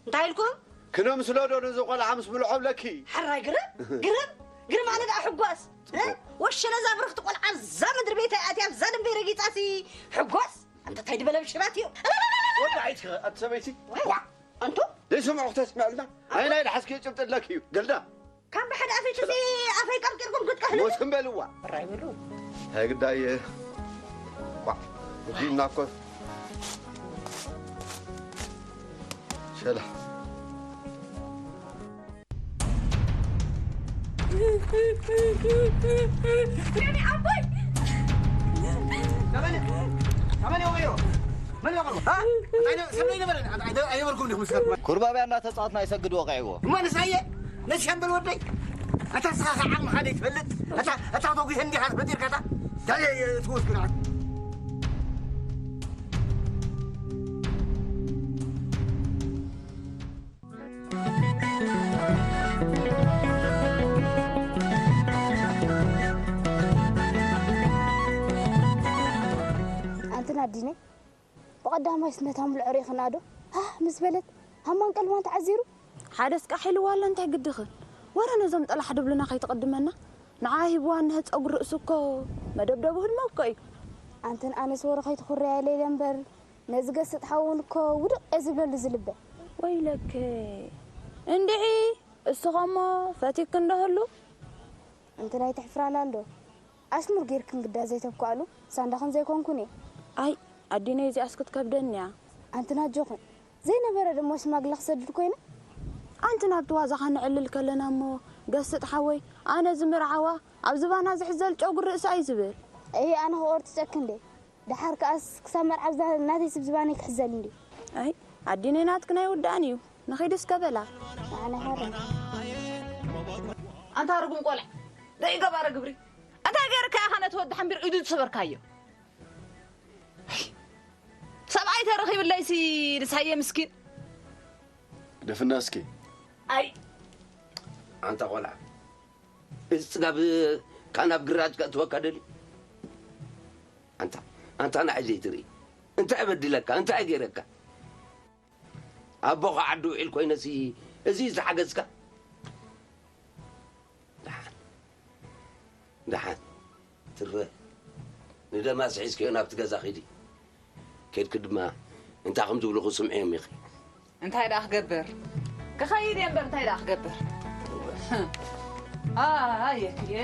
እንታይ ኢልኩም ክነምስሎ ዶ ነዚ ቆልዓ ምስ ምልዖ ብለኪ ሓራይ ግርም ግርም ግርም ኣነ ደኣ ሕጓስ እ? ወሸለ እዛ ብርኽቲ ቆልዓ እዛ ምድሪ ቤት ኣትያ እዛ ደንበይ ረጊጻሲ ሕጓስ ኣንተ ታይ ድበለ ብሽባት እዩ ወዳዒት ኣቲ ሰበይቲ ዋይ፣ ዋ ኣንቱ ዘይስምዑ ክተስምዐልና ኣይናይ ድሓስኪ ጭብጢ ኣለኪ እዩ ገልዳ ካብ ብሓደ ኣፈይ ትዚ ኣፈይ ቀርቂርኩም ክትቀህሉ ሞትን በልዋ ራይ በሉ ታይ ግዳይ ዋ እዚና እኮ ሸላ ኩርባብያ እናተፃወትና ይሰግድ ወቂዕዎ እማ ንሳየ ነቲ ሻምበል ወደይ ኣታ ስኻ ዓቕምኻ ዘይትፈልጥ ኣታ ተጒሰ እንዲኻ ተፈጢርካ እታ ትወስዱ ንዓት ኣንትን ኣዲነይ ብቐዳማይስ ነታ ምልዖ ርኢኽና ዶ ሃህ ምስ በለት ሃማን ቀልባን ተዓዚሩ ሓደስ ቃሕ ኢልዋ ኣሎ እንታይ ግድኺ ወረ ነዞም ጠላሕ ድብሉና ከይትቕድመና ንዓ ሂብዋ እንሀ ጸጉሪ ርእሱ እኮ መደብደቡ ህልሞ እኮ እዩ ኣንትን ኣነስ ወረ ከይትኹርያ ኢለ ኢለ እምበር ነዚ ገስጥ ሓውን እኮ ውድቕ እየ ዝብለሉ ዝልበ ወይለከ እንድዒ፣ እስኻ እሞ ፈቲክ እንዶ ህሉ? ኣንቲ ናይ ትሕፍራላ እንዶ? ኣሽሙር ጌርክን ግዳ ዘይተብክኣሉ ሳንዳኽን ዘይኮንኩን እየ። ኣይ፣ ኣዲነይ እዚኣስ ክትከብደኒ እያ። ኣንቲ ናጆኽን ዘይነበረ ደሞ ሽማግለ ክሰድድ ኮይነ? ኣንቲ ናብቲ ዋዛኻ ነዕልል ከለና እሞ ገስጥ ሓወይ፣ ኣነ ዝምርዓዋ ኣብ ዝባና ዝሕዘል ጨጉሪ ርእሳ እዩ ዝብል። እሂ፣ ኣነ ክቆርጥ ጨክ እንዴ? ደሓር ከኣስ ክሳብ መርዓ ብዛ ናተይ ስብ ዝባነይ ክሕዘል እንዴ? ኣይ፣ ኣዲነይ ናትክን ኣይውዳእን እዩ። ንኺድ እስከ በላ። ኣነ ሃረ። ኣንታ ርጉም ቆልዓ፣ ደይ ገባረ ግብሪ። እንታይ ገይርካ ኢኻ ነቲ ወዲ ሓምቢር ኢዱ ዝሰበርካዮ? ሰብኣይ ተረኺብለይሲ ንሳየ ምስኪን። ደፍና እስኪ። ኣይ። ኣንታ ቆልዓ፣ እዚ ጽጋብ ካብ ናብ ግራጅ ከእትወካ ደልዩ? ኣንታ፣ ኣንታ ንዓይ ዘይትርኢ? እንታይ በዲለካ? እንታይ ገይረካ? ኣቦኻ ዓዲ ውዒል ኮይነሲ እዚ ዝተሓገዝካ? ደሓን፣ ደሓን፣ ትረ፣ ንደማስ ሒዝክዮ ናብቲ ገዛ ኺዲ። ኬድኪ ድማ እንታይ ከም ዝብሉኺ ስምዕዮም ኢኺ። እንታይ ደኣ ክገብር? ክኸይድ እየ እምበር እንታይ ደኣ ክገብር? ኣየ ክልኤ።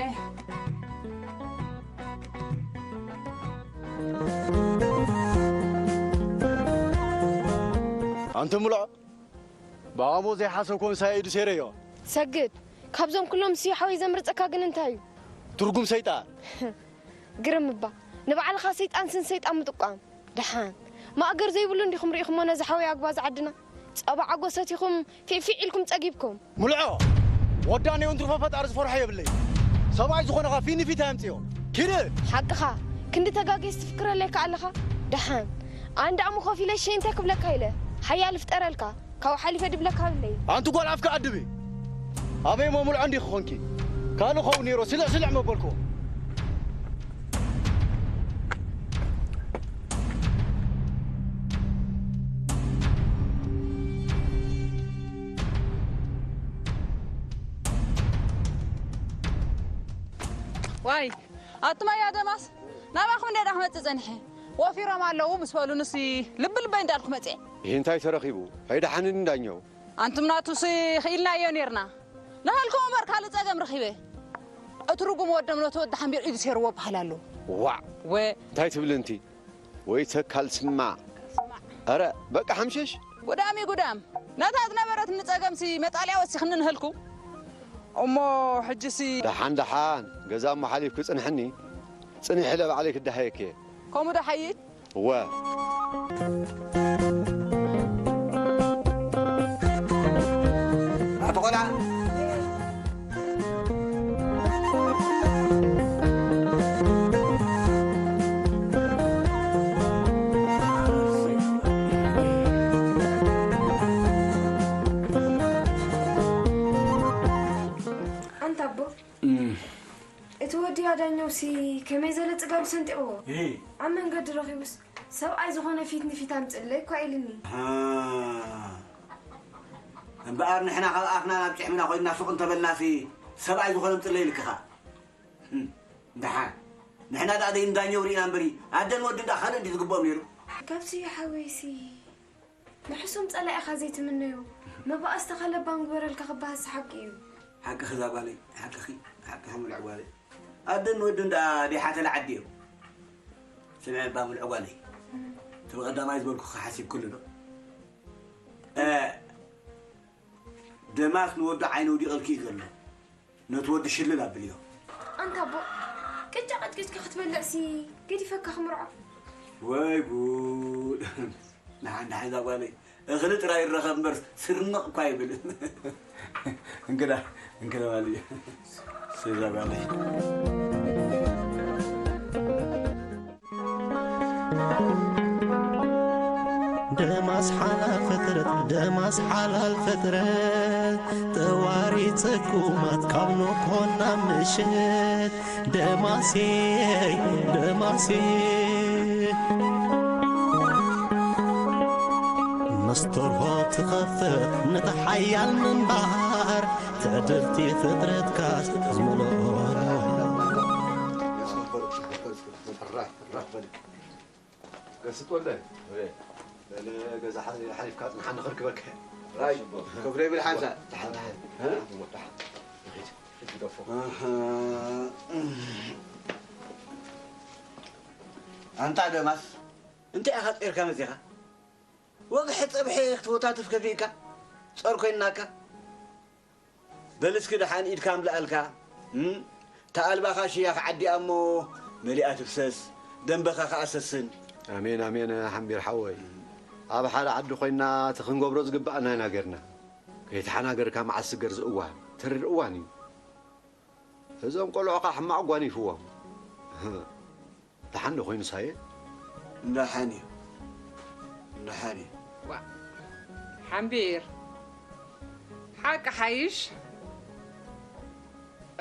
ኣንተ ሙሉዕ፣ ብኣሞ ዘይሓሰብኮ ምሳይ ኢዱ ሴረዮ። ሰግድ፣ ካብዞም ኩሎም ስዩ ሓወይ ዘምርጸካ ግን እንታይ እዩ? ትርጉም ሰይጣን። ግርም እባ፣ ንባዕልኻ ሰይጣን ስን ሰይጣን ምጥቋም። ደሓን፣ ማእገር ዘይብሉ እንዲኹም ርኢኹሞ ነዚ ሓወይ ኣግባዝ ዓድና? ጸባ ዓጎ ሰቲኹም ፊዕፊዕ ኢልኩም ጸጊብኩም። ሙልዖ፣ ወዳኔ እውን ትርፎ ፈጣሪ ዝፈርሖ የብለይ። ሰብኣይ ዝኾነኻ ፊት ንፊት ኣየምጽዮ። ኪድ! ሓቅኻ፣ ክንዲ ተጋግየስ ትፍክረለይ ከኣ ኣለኻ። ደሓን፣ ኣነ ደኣ እሞ ኮፍ ኢለ ሸይንተ ክብለካ ኢለ፣ ሓያል እፍጠረልካ፣ ካብኡ ሓሊፈ ድብለካ የብለይ። ኣንቲ ጓል ኣፍኪ ኣድቢ። ኣበይ እሞ ሙልዖ እንዲኺ ኾንኪ? ካልእ ኸውን ነይሩ፣ ስልዕ ስልዕ መበልክዎ። ዋይ፣ ኣቱም ኣያ ደማስ፣ ናባኹም እንድየ ደኣ ክመጽእ ጸኒሐ። ወፊሮም ኣለዉ ምስ በሉንሲ ልቢ ልበይ እንዳልኩ መጽኤ። ይህ እንታይ ተረኺቡ? ኣይደሓንን እንዳኘው። ኣንቱም ናቱሲ ክኢልናዮ ኔርና። ንሃልኩም እምበር ካልእ ጸገም ረኺበ። እቲ ርጉም ወዶም ነቲ ወዲ ሓምቢር ኢዱ ሴርዎ በሃል ኣሎ። ዋዕ! ወ- እንታይ ትብል እንቲ? ወይ ተካል ስማዕ። ኣረ፣ በቃ ሓምሽሽ። ጉዳም እዩ ጉዳም። ነታ ዝነበረትኒ ጸገምሲ መጣልያ ወሲኽኒ ንህልኩ። እሞ ሕጂሲ ደሓን ደሓን፣ ገዛ እሞ ሓሊፍኩ ጽንሕኒ። ጽኒሕ ኢለ ባዕለይ ክደሃየኪ እየ። ከምኡ ዶ ሓይሽ? እወ። ኣቶ ቆልዓ። ኣንታ ኣቦ፣ እም። እቲ ወዲ ኣዳኘውሲ ከመይ ዘለ ጽጋብ ሰንጢቕዎ? እሂ። ኣብ መንገዲ ረኺቡስ ሰብኣይ ዝኾነ ፊት ንፊት ኣምጽእለይ እኳ ኢልኒ። ኣሃ። እምበኣር ንሕና ካብ ኣፍና ናብ ጭሕምና ኮይንና ሱቕ እንተበልናሲ ሰብኣይ ዝኾነ ኣምጽእለይ ኢልክኻ። እም፣ ደሓን። ንሕና ደኣ ደይ እንዳኘው ርኢና እምበሪ፣ ኣደን ወድን ደኣ ካልእ እንዲ ዝግብኦም ነይሩ። ካብ ስዩ ሓወይሲ ንሕሱም ጸላኢኻ ዘይትምነዮ፣ መባእስቲ ከለባም ግበረልካ ክበሃልሲ ሓቂ እዩ። ሓቅኺ እዛ ጓለይ፣ ሓቅኺ፣ ሓቅኺ ሙሉዕ ጓለይ። ኣደን ወድን ደኣ ደይ ሓተላ ዓዲ እዮም። ስምዒ እባ ሙሉዕ ጓለይ። እቲ ብቐዳማይ ዝበልኩኺ ሓሲብክሉ ዶ? እ፣ ደማስ ንወዱ ዓይኑ ኣውዲቐልኪ እዩ ዘሎ። ነቲ ወዲ ሽልል ኣብልዮ። ኣንታ ኣቦ፣ ቅጫ ቀጭቂጭካ ክትበልዕሲ ገዲፈካ ክምርዖ። ወይ ጉድ። ንሓን ደሓን እዛ ጓለይ እኽሊ ጥራይ ይረኸብ እምበር ስርንቕ እኳ ይብል። እንግዳ፣ እንግዳ ባልዮ። እዛ ጓለይ። ደማስ ሓላል ፍጥረት፣ ደማስ ሓላል ፍጥረት፣ ጠዋሪ ጽጉማት ካብ ንኾና ምሽት። ደማሴ፣ ደማሴ። መስተርሆ ትኸፍት ነቲ ሓያል ምንባር፣ ትዕድልቲ ፍጥረትካስ ዝመልኦ። ራህ፣ ራህ በል። ገስጥ ወለይ። ወይ። በለ ገዛ ሓ-፣ ሓሊፍካ ጽንሓኒ ክርክበካ። ኣይ፣ ኮፍ ደብል ሓንሳ። ደሓን፣ ደሓን። እ? ደሓን፣ ደሓን። ንኺድ። ሕጂ ደፎ። ኣሃ። ኣንታ ደማስ፣ እንታይ ኢኻ ጸይርካ መጺኻ? ወግሒ ጸብሒ ክትወታትፍ ከፊእካ? ጾር ኮይንናካ? በል እስኪ ደሓን ኢድካ ኣምልኣልካ። እም? ተኣልባኻ ሽያ ክዓዲኣ እሞ መሊኣ ትፍሰስ፣ ደንበኻ ከኣ ሰስን። ኣሜን፣ ኣሜን፣ ሓምቢር ሓወይ። ኣብ ሓደ ዓዲ ኮይንና እቲ ክንገብሮ ዝግባኣና ኢና ገርና። ከይተሓናገርካ መዓስ ዝገርዝ እዋን፣ ተሪር እዋን እዩ። እዞም ቆልዑ ከኣ ሕማቕ ጓኒፍዎም። ደሓን ዶ ኮይኑ ሳየ? ደሓን እዩ። ደሓን እዩ። ዋ፣ ሓምቢር። ሓቂ ሓይሽ።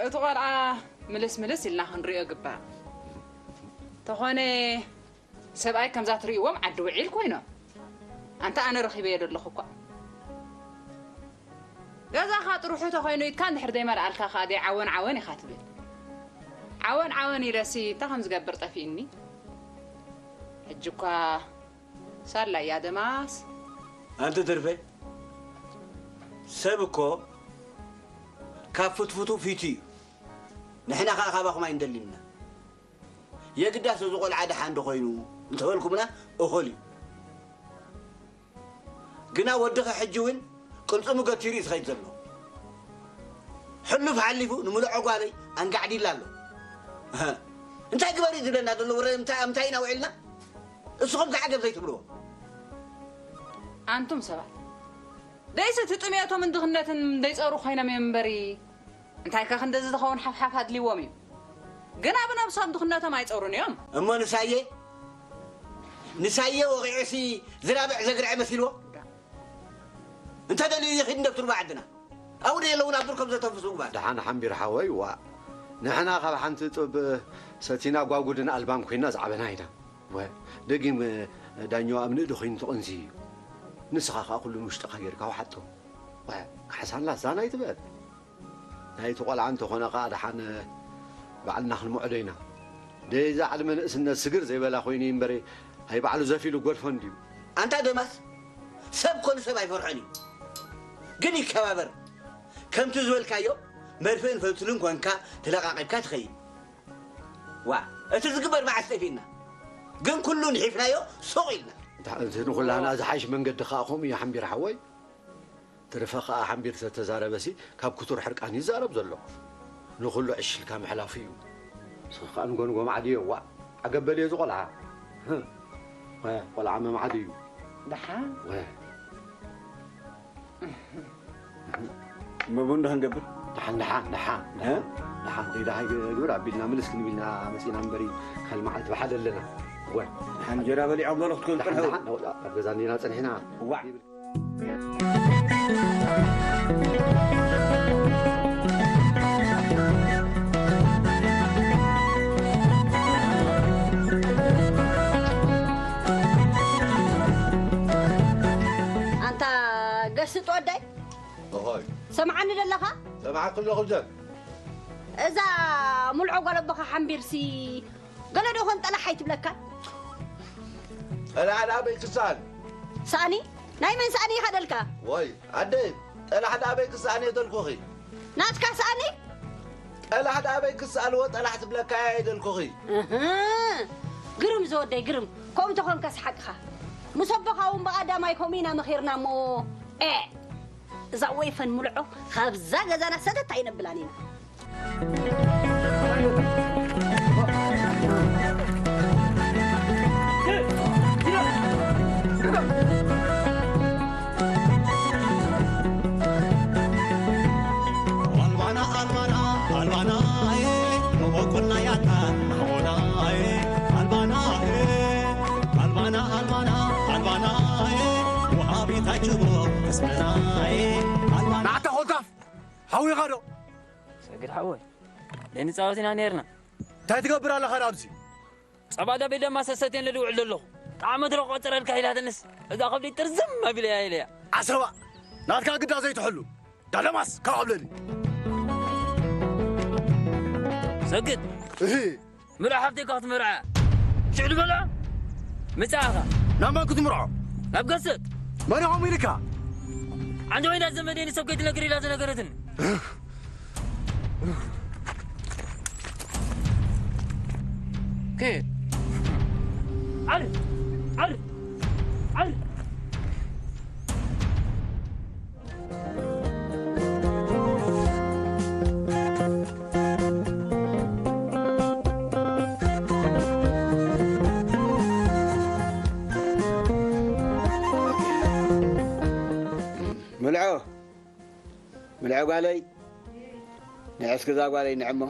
እቲ ቆልዓ ምልስ ምልስ ኢልና ክንሪኦ ግባእ። ተኾነ ሰብኣይ ከምዛ ትርእይዎም ዓዲ ውዒል ኮይኖም። ኣንታ ኣነ ረኺበዮ ዘለኹ እኳ። ገዛኻ ጥርሑ ተኾይኑ ኢድካ እንድሕር ዘይመልኣልካ ከኣ ደይ ዓወን ዓወን ኢኻ ትብል። ዓወን ዓወን ኢለሲ እንታይ ከም ዝገብር ጠፊእኒ። ሕጂ እኳ ሳላ እያ ደማስ። ኣንቲ ትርፌ፣ ሰብ እኮ ካብ ፍትፍቱ ፊቱ እዩ። ንሕና ከኣ ካባኹም ኣይንደልን ኢና። የግዳስ እዚ ቆልዓ ደሓን ዶ ኮይኑ እንተበልኩምና እኹል እዩ። ግና ወድኺ ሕጂ እውን ቅልጽሙ ገቲሩ እዩ ዝኸይድ ዘሎ። ሕሉፍ ሓሊፉ ንምልዖ ጓለይ ኣንጋዕዲላ ኣሎ። እህ፣ እንታይ ግበሪ ዝብለና ዘሎ? ወረ እንታይ፣ እንታይ ኢና ውዒልና? እስኹም ከ ዓገብ ዘይትብልዎ? ኣንቱም ሰባት፣ ደይሲ እቲ ጥሜቶምን ድኽነትን ደይጸሩ ኮይኖም እዮም እምበሪ፣ እንታይ ከ ክንደዚ ዝኸውን ሓፍሓፍ ኣድልዎም እዩ። ግና ብነብሶም ድኽነቶም ኣይጸሩን እዮም። እሞ ንሳየ፣ ንሳየ ወቒዑሲ ዝራብዕ ዘግርዐ መሲልዎ? እንተ ደልዩ ይኺድ እንደ ትርባ ዓድና። ኣብኡ ደየለውን ኣብ ብርኮም ዘተንፍሱ ምግባር። ደሓን ሓምቢር ሓወይ፣ ዋእ። ንሕና ካብ ሓንቲ ጡብ ሰቲና ጓጉድን ኣልባን ኮይና ዝዓበና ኢና። ወ፣ ደጊም ዳኛዋ ኣብ ንእዲ ኮይኑ ተቐንዚ እዩ። ንስኻ ከኣ ኩሉ ንውሽጥኻ ጌርካ ውሓጦ። ወ፣ ካሕሳና ዛና ኣይትበል። ናይቲ ቆልዓ እንተኾነ ከኣ ደሓን ባዕልና ክንምዕዶ ኢና። ደይዛ ዕድመ ንእስነት ስግር ዘይበላ ኮይኑ እዩ እምበሪ፣ ኣይ ባዕሉ ዘፊሉ ጎድፎ እንድዩ። ኣንታ ደማስ፣ ሰብ ኮነ ሰብ ኣይፈርሖን እዩ። ግን ይከባበር። ከምቲ ዝበልካዮ መርፍእን ፈትልን ኮንካ ተለቓቒብካ ትኸይድ። ዋ፣ እቲ ዝግበር መዓስ ጠፊእና። ግን ኩሉ ንሒፍናዮ ሱቕ ኢልና። እንተ፣ እቲ ንኹላና ዝሓይሽ መንገዲ ከኣ ከምኡ እዩ ሓምቢር ሓወይ። ትርፈ ከኣ ሓምቢር ተተዛረበሲ ካብ ክቱር ሕርቃን ይዛረብ ዘሎ። ንኹሉ ዕሽልካ ምሕላፉ እዩ። ንስኺ ከኣ ንጎንጎ ማዕድዮ፣ ዋእ፣ ዓገብ በልዮ እዚ ቆልዓ። ህም። ወ፣ ቆልዓ መማዕዲ እዩ። ደሓን። ወ። እሞ ቡን ዶ ክንገብር? ደሓን፣ ደሓን፣ ደሓን፣ እ? ደሓን። ደሓን፣ ደይ ደሃይ ግብር ኣቢልና ምልስ ክንቢልና መጺና እምበሪ፣ ካልእ መዓልቲ ብሓደ ኣለና። ወ። ደሓን፣ እንጀራ በሊዖም በሉ ክትከዱ ደሓን፣ ጽንሑ። ደሓን፣ ኣብ ገዛ እንዲና ጸኒሕና። ዋዕ። ኣንታ ገስጥ ወደይ፣ እኾይ። ሰምዓኒ ደለኻ? ሰምዓኪ ኣለኹ ዘን። እዛ ሙልዖ ጓል ኣቦኻ ሓምቢርሲ ገለ ዶ ኾን ጠላሕ ኣይትብለካ? ጠላሕ ደኣ ኣበይ ክሰኣን? ሳእኒ? ናይ መን ሳእኒ ኢኻ ደልካ? ወይ፣ ኣደይ፣ ጠላሕ ደኣ ኣበይ ክሰኣን እየ ደልኩኺ? ናትካ ሳእኒ? ጠላሕ ደኣ ኣበይ ክሰኣልዎ ጠላሕ ትብለካ እየ ደልኩኺ። እህ፣ ግርም ዝወደይ፣ ግርም። ከምኡ እንተኾንካስ ሓቅኻ። ምስ ኣቦኻ እውን ብቐዳማይ ከምኡ ኢና መኺርና እሞ፣ ኤ! እዛ ወይፈን ሙልዖ ካብዛ ገዛና ሰተት ኣይነብላን ኢና። ኣልባና ኣልባና ኣልባና ወቁና ያታ ናሆና ኣልባና ኣልባና ኣልባና ኣልባና ወሃቢታ ጅቦ እስመና ኣልባና ናዕታ ኾልታፍ ሓዊኻ ዶ? ሰግድ ሓወይ፣ ደንጻወት ኢና ነርና። እንታይ ትገብር ኣለኻ ኣብዚ? ጸባ ዳቤ ደማ ሰሰቴን ልድውዕ ዘለኹ። ጣዕመ ድሮ ቆጸረልካ ኢላትንስ፣ እዛ ከብዲ ጥርዝም ኣቢለያ ኢለያ። ዓሰባ፣ ናትካ ግዳ ዘይትሕሉ። ዳደማስ፣ ካብ ዓብለሊ። ሰግድ። እሂ። ምርዖ ሓፍተይ እኳ ክትምርዖ። ሽዑ ዝበልዖ? ምጻእኻ። ናብ መን ክትምርዖ? ናብ ገስጥ። መን ኢኹም ኢልካ? ኣንተ ወይዳ ዘመዴ ንሰብ ከይትነግር ኢላ ዝነገረትን። ከየት? ኣል! ኣል! ኣል! ምልዖ፣ ምልዖ ጓለይ፣ ንዕስክዛ ጓለይ፣ ንዕሞ፣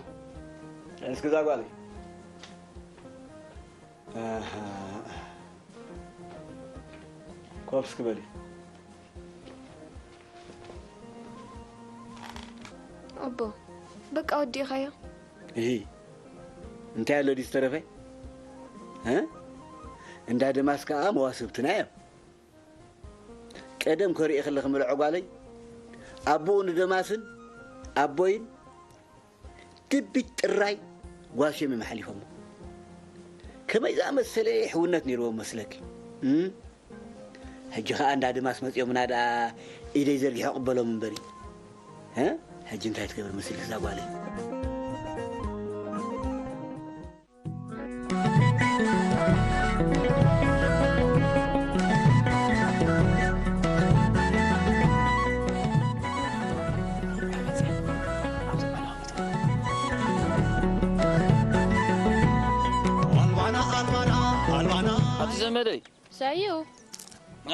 ንዕስክዛ ጓለይ። ኣሃ። ኮፍ እስኪ በሊ። ኣቦ፣ በቃ ወዲእኻዮ? እሂ፣ እንታይ ኣሎ ድዩ ዝተረፈ? እ? እንዳ ደማስ ከኣ መዋስብትና እዮም። ቀደም ከርእየ ከለኺ ምልዖ ጓለይ፣ ኣቦኡ ንደማስን ኣቦይን ድቢት ጥራይ ጓስዮም እዮም ሓሊፎሞ። ከመይ ዝኣመሰለ ሕውነት ነይርዎም መስለኪ? እም? ሕጂ ኸኣ እንዳ ድማስ መጺኦምና ደኣ ኢደይ ዘርጊሐ ቅበሎም እምበሪ። እ? ሕጂ እንታይ ትገብር መሲልኪ እዛ ጓለይ? ኣቲ ዘመደይ፣ ሳዩ።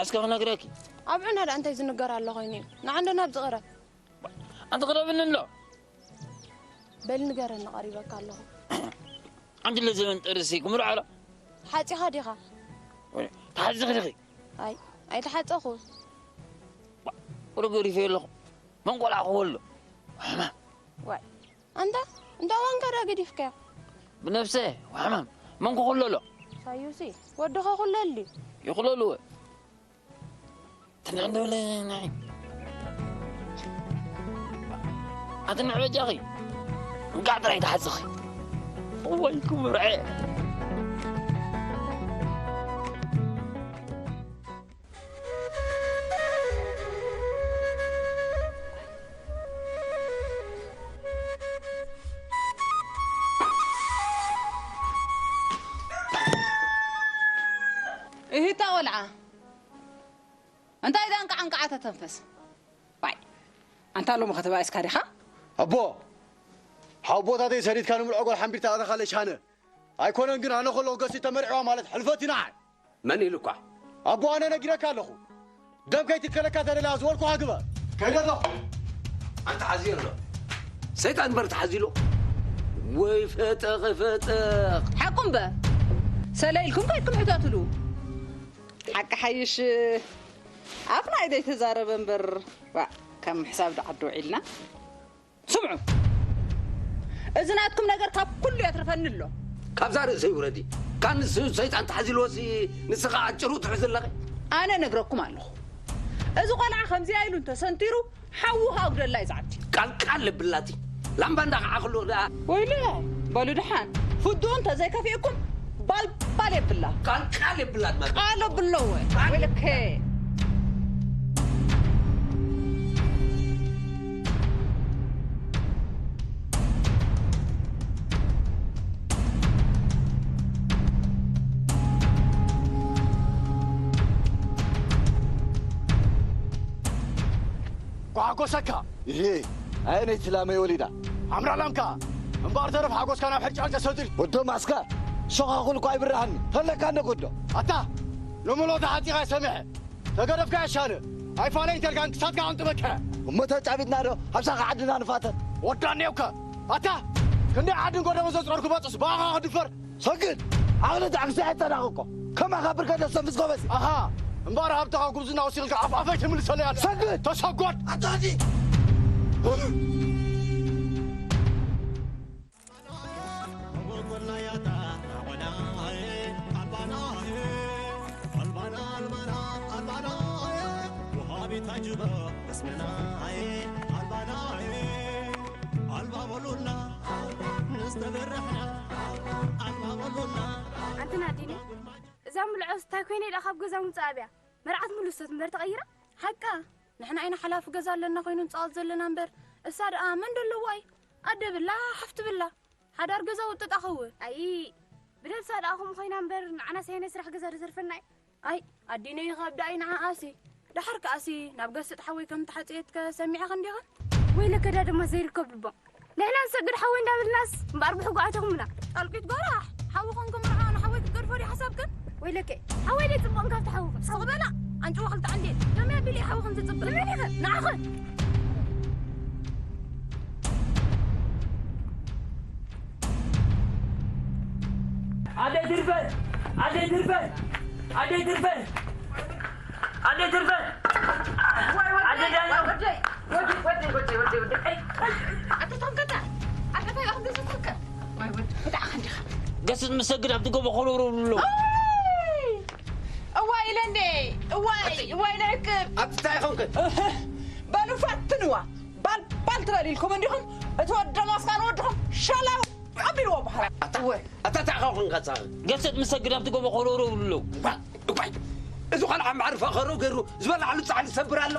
እስከ ክነግረኪ። ኣብ ዑና ደኣ እንታይ ዝንገር ኣሎ ኮይኑ እዩ? ንዓንዶ ናብዚ ቅረብ። ኣንቲ ቅረብኒ ኣሎ። በል ንገረኒ፣ ቀሪበካ ኣለኹ። ኣንቲ ለዘመን ጥርሲ ክምርዓሎ። ሓጺኻ ዲኻ? ወይ፣ ተሓጺኺ ዲኺ? ኣይ፣ ኣይተሓጸኹ። ወደ ገሪፈ ኣለኹ። መን ቆልዓ ክወሎ? ሕማም። ዋይ፣ ኣንታ፣ እንዳ ዋንካ ዳ ገዲፍካዮ? ብነብሰ፣ ሕማም። መን ክኹሎ ኣሎ? ሳዩሲ፣ ወድኻ ኩለሊ። ይኹለልዎ። ትንዕ እንደበለ ናይ ኣትንዕ በጃኺ እንቃዕ ጥራይ ተሓጽኺ። እዋይ ክምርዐ። እህታ ቆልዓ፣ እንታይ ዳንቃዓንቃዓ ተተንፈስ? ባይ፣ ኣንታ ሎሚ ከተባኢስካ ዲኻ? ኣቦ፣ ሓውቦታተይ ሰዲድካ ንምልዖ ጓል ሓምቢርታ ኣተኻለ ሻነ። ኣይኮነን ግን ኣነ ከለኹ ገሲ ተመርዕዋ ማለት ሕልፈት ኢና። መን ኢሉኳ? ኣቦ፣ ኣነ ነጊረካ ኣለኹ። ደም ከይትከለካ ተደልያ ዝበልኩኻ ግበር። ከይደ ኣለኹ። ኣንተ ሓዝዮ ኣሎ። ሰይጣን እምበር ተሓዚሉ። ወይ ፈጠቕ ፈጠቕ። ሓቁ እምበር። ሰለ ኢልኩም ከይድኩም ሕተትሉ። ሓቂ ሓይሽ ኣፍና ኣይደይ ተዛረበ እምበር። ዋ፣ ከም ሕሳብ ዶ ዓዲ ውዒልና? ስምዑ፣ እዚ ናትኩም ነገር ካብ ኩሉ የትርፈኒ ኣሎ። ካብዛ ርእሰይ ውረዲ። ካብ ንሱ ሰይጣን ተሓዚልዎሲ ንስኻ ኣጭሩ ትሕዚ ኣለኺ። ኣነ ነግረኩም ኣለኹ። እዚ ቆልዓ ከምዚኣ ኢሉ እንተሰንቲሩ ሓዉ ከኣ ጉደላይ ዝዓዲ። ቃልቃል የብላቲ። ላምባ እንዳኸዓ ከሎ ደኣ። ወይለ፣ በሉ ደሓን። ፍዱኡ እንተዘይከፊእኩም ባልባል የብላ። ቃልቃል የብላት ማለት። ቃል የብለወ። ቃል ወይለከ። ጓሓጎሰካ። ይሄ ኣየነይቲ ላመይ ወሊዳ? ኣምራ ላምካ። እምበኣር ተረፍ ሓጎስካ ናብ ሕርጫን ተሰድሪ። ወዶ ማስካ፣ ሸኻኹል እኳ ኣይብርሃኒ። ተለካ ነጎዶ። ኣታ፣ ሎሚ ሎታ ሓጺኻ ሰሚዐ። ተገደፍካ ያሻነ። ኣይፋለይ እንተልካ እንክሳትካ ኣንጥበካ። እሞ ተጫቢጥና ዶ? ሃብሳኻ ዓድና ንፋተት። ወዳኒ እኮ። ኣታ፣ ክንደይ ዓድን ጎደቦን ዘጽረርኩ በጽስ ብኣኻ ክድፈር። ሰግድ! ዓቕሊ ዳዕግሲ ኣይተናቕ እኮ። ከማኻ ብርከት ዘስተንፍስ ጎበዝ። ኣሃ፣ እምበኣር ሃብትኻ ጉብዝና ወሲኽልካ ኣፍ ኣፈይ ትምልሰለይ ኣለ። ሰግድ! ተሰጎድ! ኣታ እዚ! ኣንቲ ናዲኒ፣ እዛ ምልዖስ እንታይ ኮይነ ኢላ ካብ ገዛ ምውጻእ ኣብያ? መርዓት ሙሉ ሰት እምበር ተቐይራ? ሓቃ? ንሕና ኢና ሓላፊ ገዛ ኣለና ኮይኑ ንጻወት ዘለና እምበር፣ እሳ ደኣ መን ደለዋ እዩ? ኣደ ብላ፣ ሓፍቲ ብላ። ሓዳር ገዛ ውጥጥ ኣኸው። ኣይ፣ ብደልሳ ደኣ ከምኡ ኮይና እምበር፣ ንዓናስ ኣየናይ ስራሕ ገዛ ደተርፈና እዩ? ኣይ፣ ኣዲነይ ይኸብዳ እዩ ንዓኣሲ። ደሓር ከኣሲ፣ ናብ ገስጥ ሓወይ ከም ተሓጽየትከ ሰሚዕኺ እንዲኺ? ወይለከ ዳ ድማ ዘይርከብ ልቦም። ንሕና ንሰግድ ሓወይ እንዳበልናስ እምበኣር ብሕጉ ኣተኹምና። ጣልቂት ጎራሕ፣ ሓውኽን ክምርዖ ንሓወይ ክትገድፎ ድዩ ሓሳብክን? ወይለከ፣ ሓወይ ደይ ጽቡቕን ካብቲ ሓውኽን። ስቕ በላ፣ ኣንጭዋ ክልተ ዓንዴል። ከመይ ኣቢለ እየ ሓውኽን ዝጽብቕ? ንመን ኢኸ? ንዓኸ? ኣደይ ትርፈ! ኣደይ ትርፈ! ኣደይ ትርፈ! ኣደይ ትርፈ! ኣደይ ዳኛ! ገስጥ ምስ ሰግድ ኣብቲ ጎቦ ኮለውረው ብሎ። እዋይ ኢለ እንዴ! እዋይ! እዋይ! ንዕቅብ! ኣብቲ እንታይ ይኸውን ከ? በሉ ፈትንዋ! ባል ባል ትበል ኢልኩም እንዲኹም እቲ ወዲ ደማስቃ ንወድኹም ሸላው ኣቢልዎ በሃላ። ኣታ እወ። ኣታ እንታይ ኢኻ ኮንካ ጻ? ገስጥ ምስ ሰግድ ኣብቲ ጎቦ ኮለውረው ብሎ። እዋይ! እዋይ! እዚ ቆልዓ ማዕርፋ ኸረው ገይሩ ዝበልዓሉ ጻሕሊ ዝሰብር ኣሎ።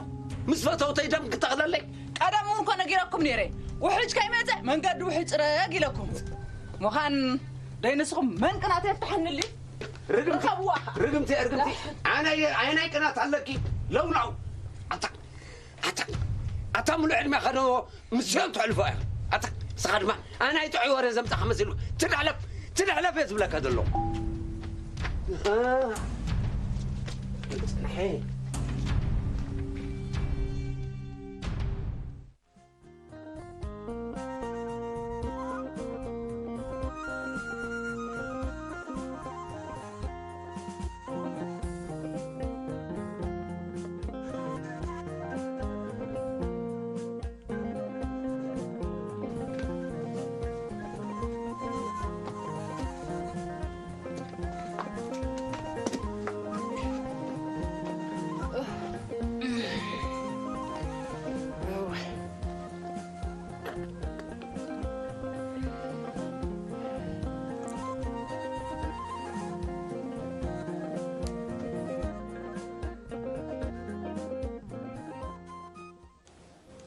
ምስ ፈተውተይ ደም ክተኽለለይ። ቀደም እውን እኮ ነጊረኩም ነይረ። ውሕጅ ከይመጸ መንገዲ ውሕጅ ጽረግ ኢለኩም። ምዃን ደይ ንስኹም መን ቅናት የፍትሐንሊ? ርግምቲ፣ ርከብዋ። ርግምቲ፣ ርግምቲ። ኣነ ኣየናይ ቅናት ኣለኪ? ለውላው። ኣታ፣ ኣታ፣ ኣታ ሙሉእ ዕድሜኻ ዶ ምስኦም ተሕልፎ እያ? ኣታ፣ ንስኻ ድማ ኣነ ናይ ጥዑይ ወረ ዘምጻኻ መሲሉ። ትድሕለፍ፣ ትድሕለፍ እየ ዝብለካ ዘለኹ። ኣሃ። ጽንሐ።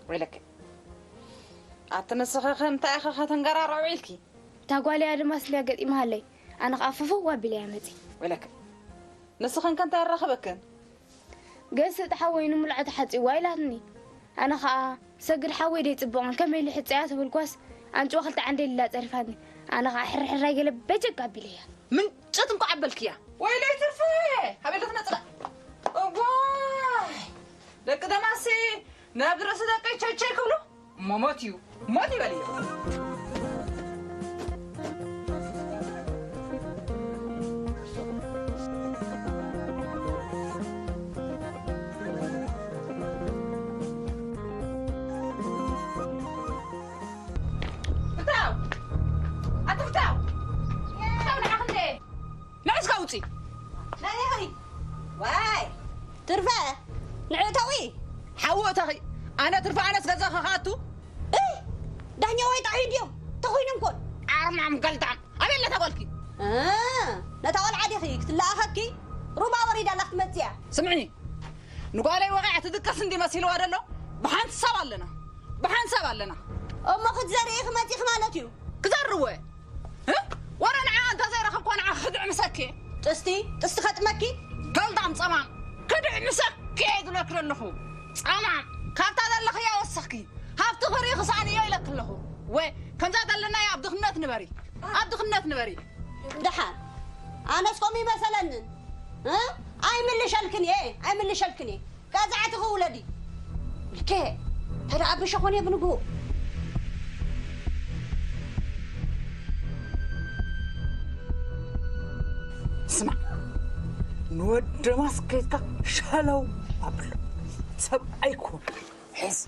ወይለከ። ኣቲ ንስኺ ከ እንታይ ኢኺ ከተንገራርዖ ኢልኪ? እታ ጓል እያ ድማ ስልያ ገጢማሃለይ። ኣነ ኸኣ ፍፍው ኣቢለ እያ መጺ። ወይለከ። ንስኽን ከ እንታይ ኣራኸበክን? ገስጥ ሓወይ ንምልዖ ተሓጺዋ ኢላትኒ። ኣነ ኸኣ ሰግድ ሓወይ ደይ ጽቡቕን ከመይ ኢሉ ሕጸያ ተበልኳስ ኣንጭዋ ክልተ ዓንዴል ኢላ ጸሪፋትኒ። ኣነ ኸኣ ሕርሕር ኣይገለ በጀግ ኣቢለያ። ምንጭት እንኳ ኣበልክያ። ወይለይ ትርፌ! ኣበይ ትመጽእ? እዋይ! ደቂ ደማሲ ናብ ርእሲ ደቂ ቸቸይ ክብሉ እሞ ሞት እዩ፣ ሞት ይበል እዩ። ፍታው! ኣቲ ፍታው! ፍታው ንዓኺ እንዴ! ንዕስካ ውፂ! ናይ ኢኺ! ዋይ! ትርፈ! ንዕእተዊ! ሓዊ እተኺ! ኣነ ትርፈ ኣነስ ገዛኺ ክኣቱ? እይ! ዳኛ ወይ ጣዒ ድዮም? ተኾይኖም ኮን! ዓርማም ገልዳም! ኣበይ ኣለታ ጓልኪ? እ፣ ነታ ቆልዓ ዲኺ ክትለኣኸኪ? ሩባ ወሪዳ ኣላ ክትመጽእ እያ። ስምዒ! ንጓለይ ወቒዓ ትድቅስ እንዲ መሲልዋ ደሎ? ብሓንሳብ ኣለና! ብሓንሳብ ኣለና! እሞ ክትዘርኢ ክመጺኺ ማለት እዩ? ክዘርወ! እ? ወረ ንዓ እንተ ዘይረኸብኳ ንዓ ክድዕምሰኪ። ጥስቲ፣ ጥስቲ ከጥመኪ? ገልዳም ጸማም፣ ክድዕምሰኪ እየ ዝብለኪ ዘለኹ። ጸማም፣ ካብታ ዘለኽያ ወሰኽኪ። ሃብቲ ክርኢ ክሳኣን እዮ ኢለኪ ኣለኹ። ወ፣ ከምዛ ዘለናዮ ኣብ ድኽነት ንበሪ። ኣብ ድኽነት ንበሪ። ደሓን፣ ኣነስ ከምኡ ይመሰለንን። እ? ኣይምልሸልክን እየ፣ ኣይምልሸልክን እየ። ቀዛዕቲ ክውለዲ። ልኬ፣ ተደኣ ብሸኾን እየ ብንግሁ። ስማዕ፣ ንወዲ ማስኬትካ ሸለው ኣብሎ። ሰብኣይ ኩን። ሕዝ።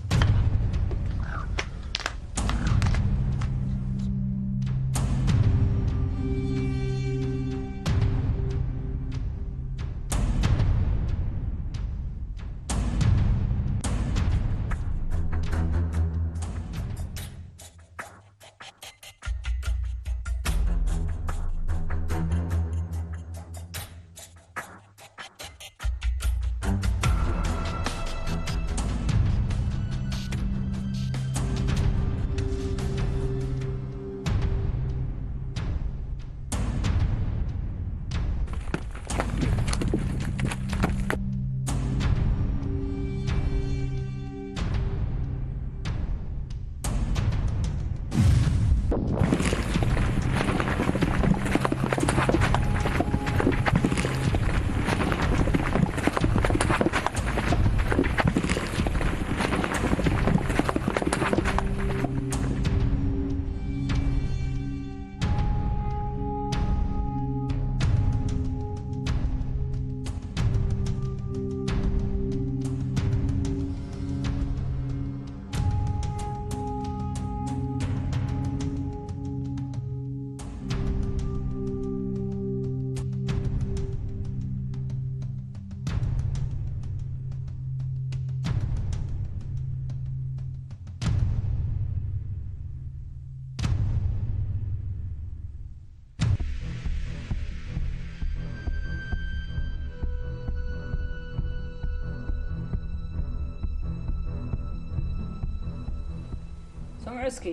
እስኪ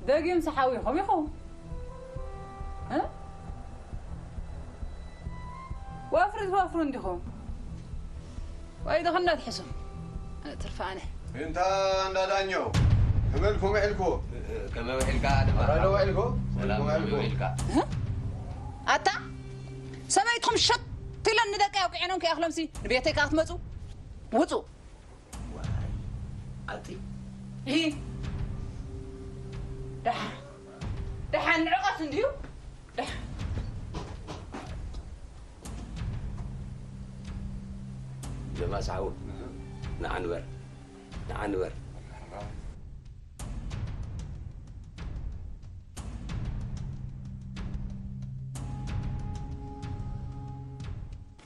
ደጊም ሰሓዊኹም ኢኹም እ? ወፍሪ ትወፍሩ እንዲኹም ወይ ድኽነት ሕሱም ትርፋነ። እንታ እንዳዳኘው ከመልኩም ውዒልኩ? ከመይ ውዒልካ ድማ? ራዶ ውዒልኩ? ሰላም ከመይ ውዒልካ? እ? ኣታ ሰበይትኹም ሸት ኢለን ንደቂ ኣውቂዐኖም ከይኣኽሎምሲ ንቤተይ ከኣ ክትመጹ ውጹ። ኣቲ ሂ ደሓን ደሓን ንዕቐት እንድዩ። ደሓን ጀማስ ሓው ንዓ ንበር ንዓ ንበር።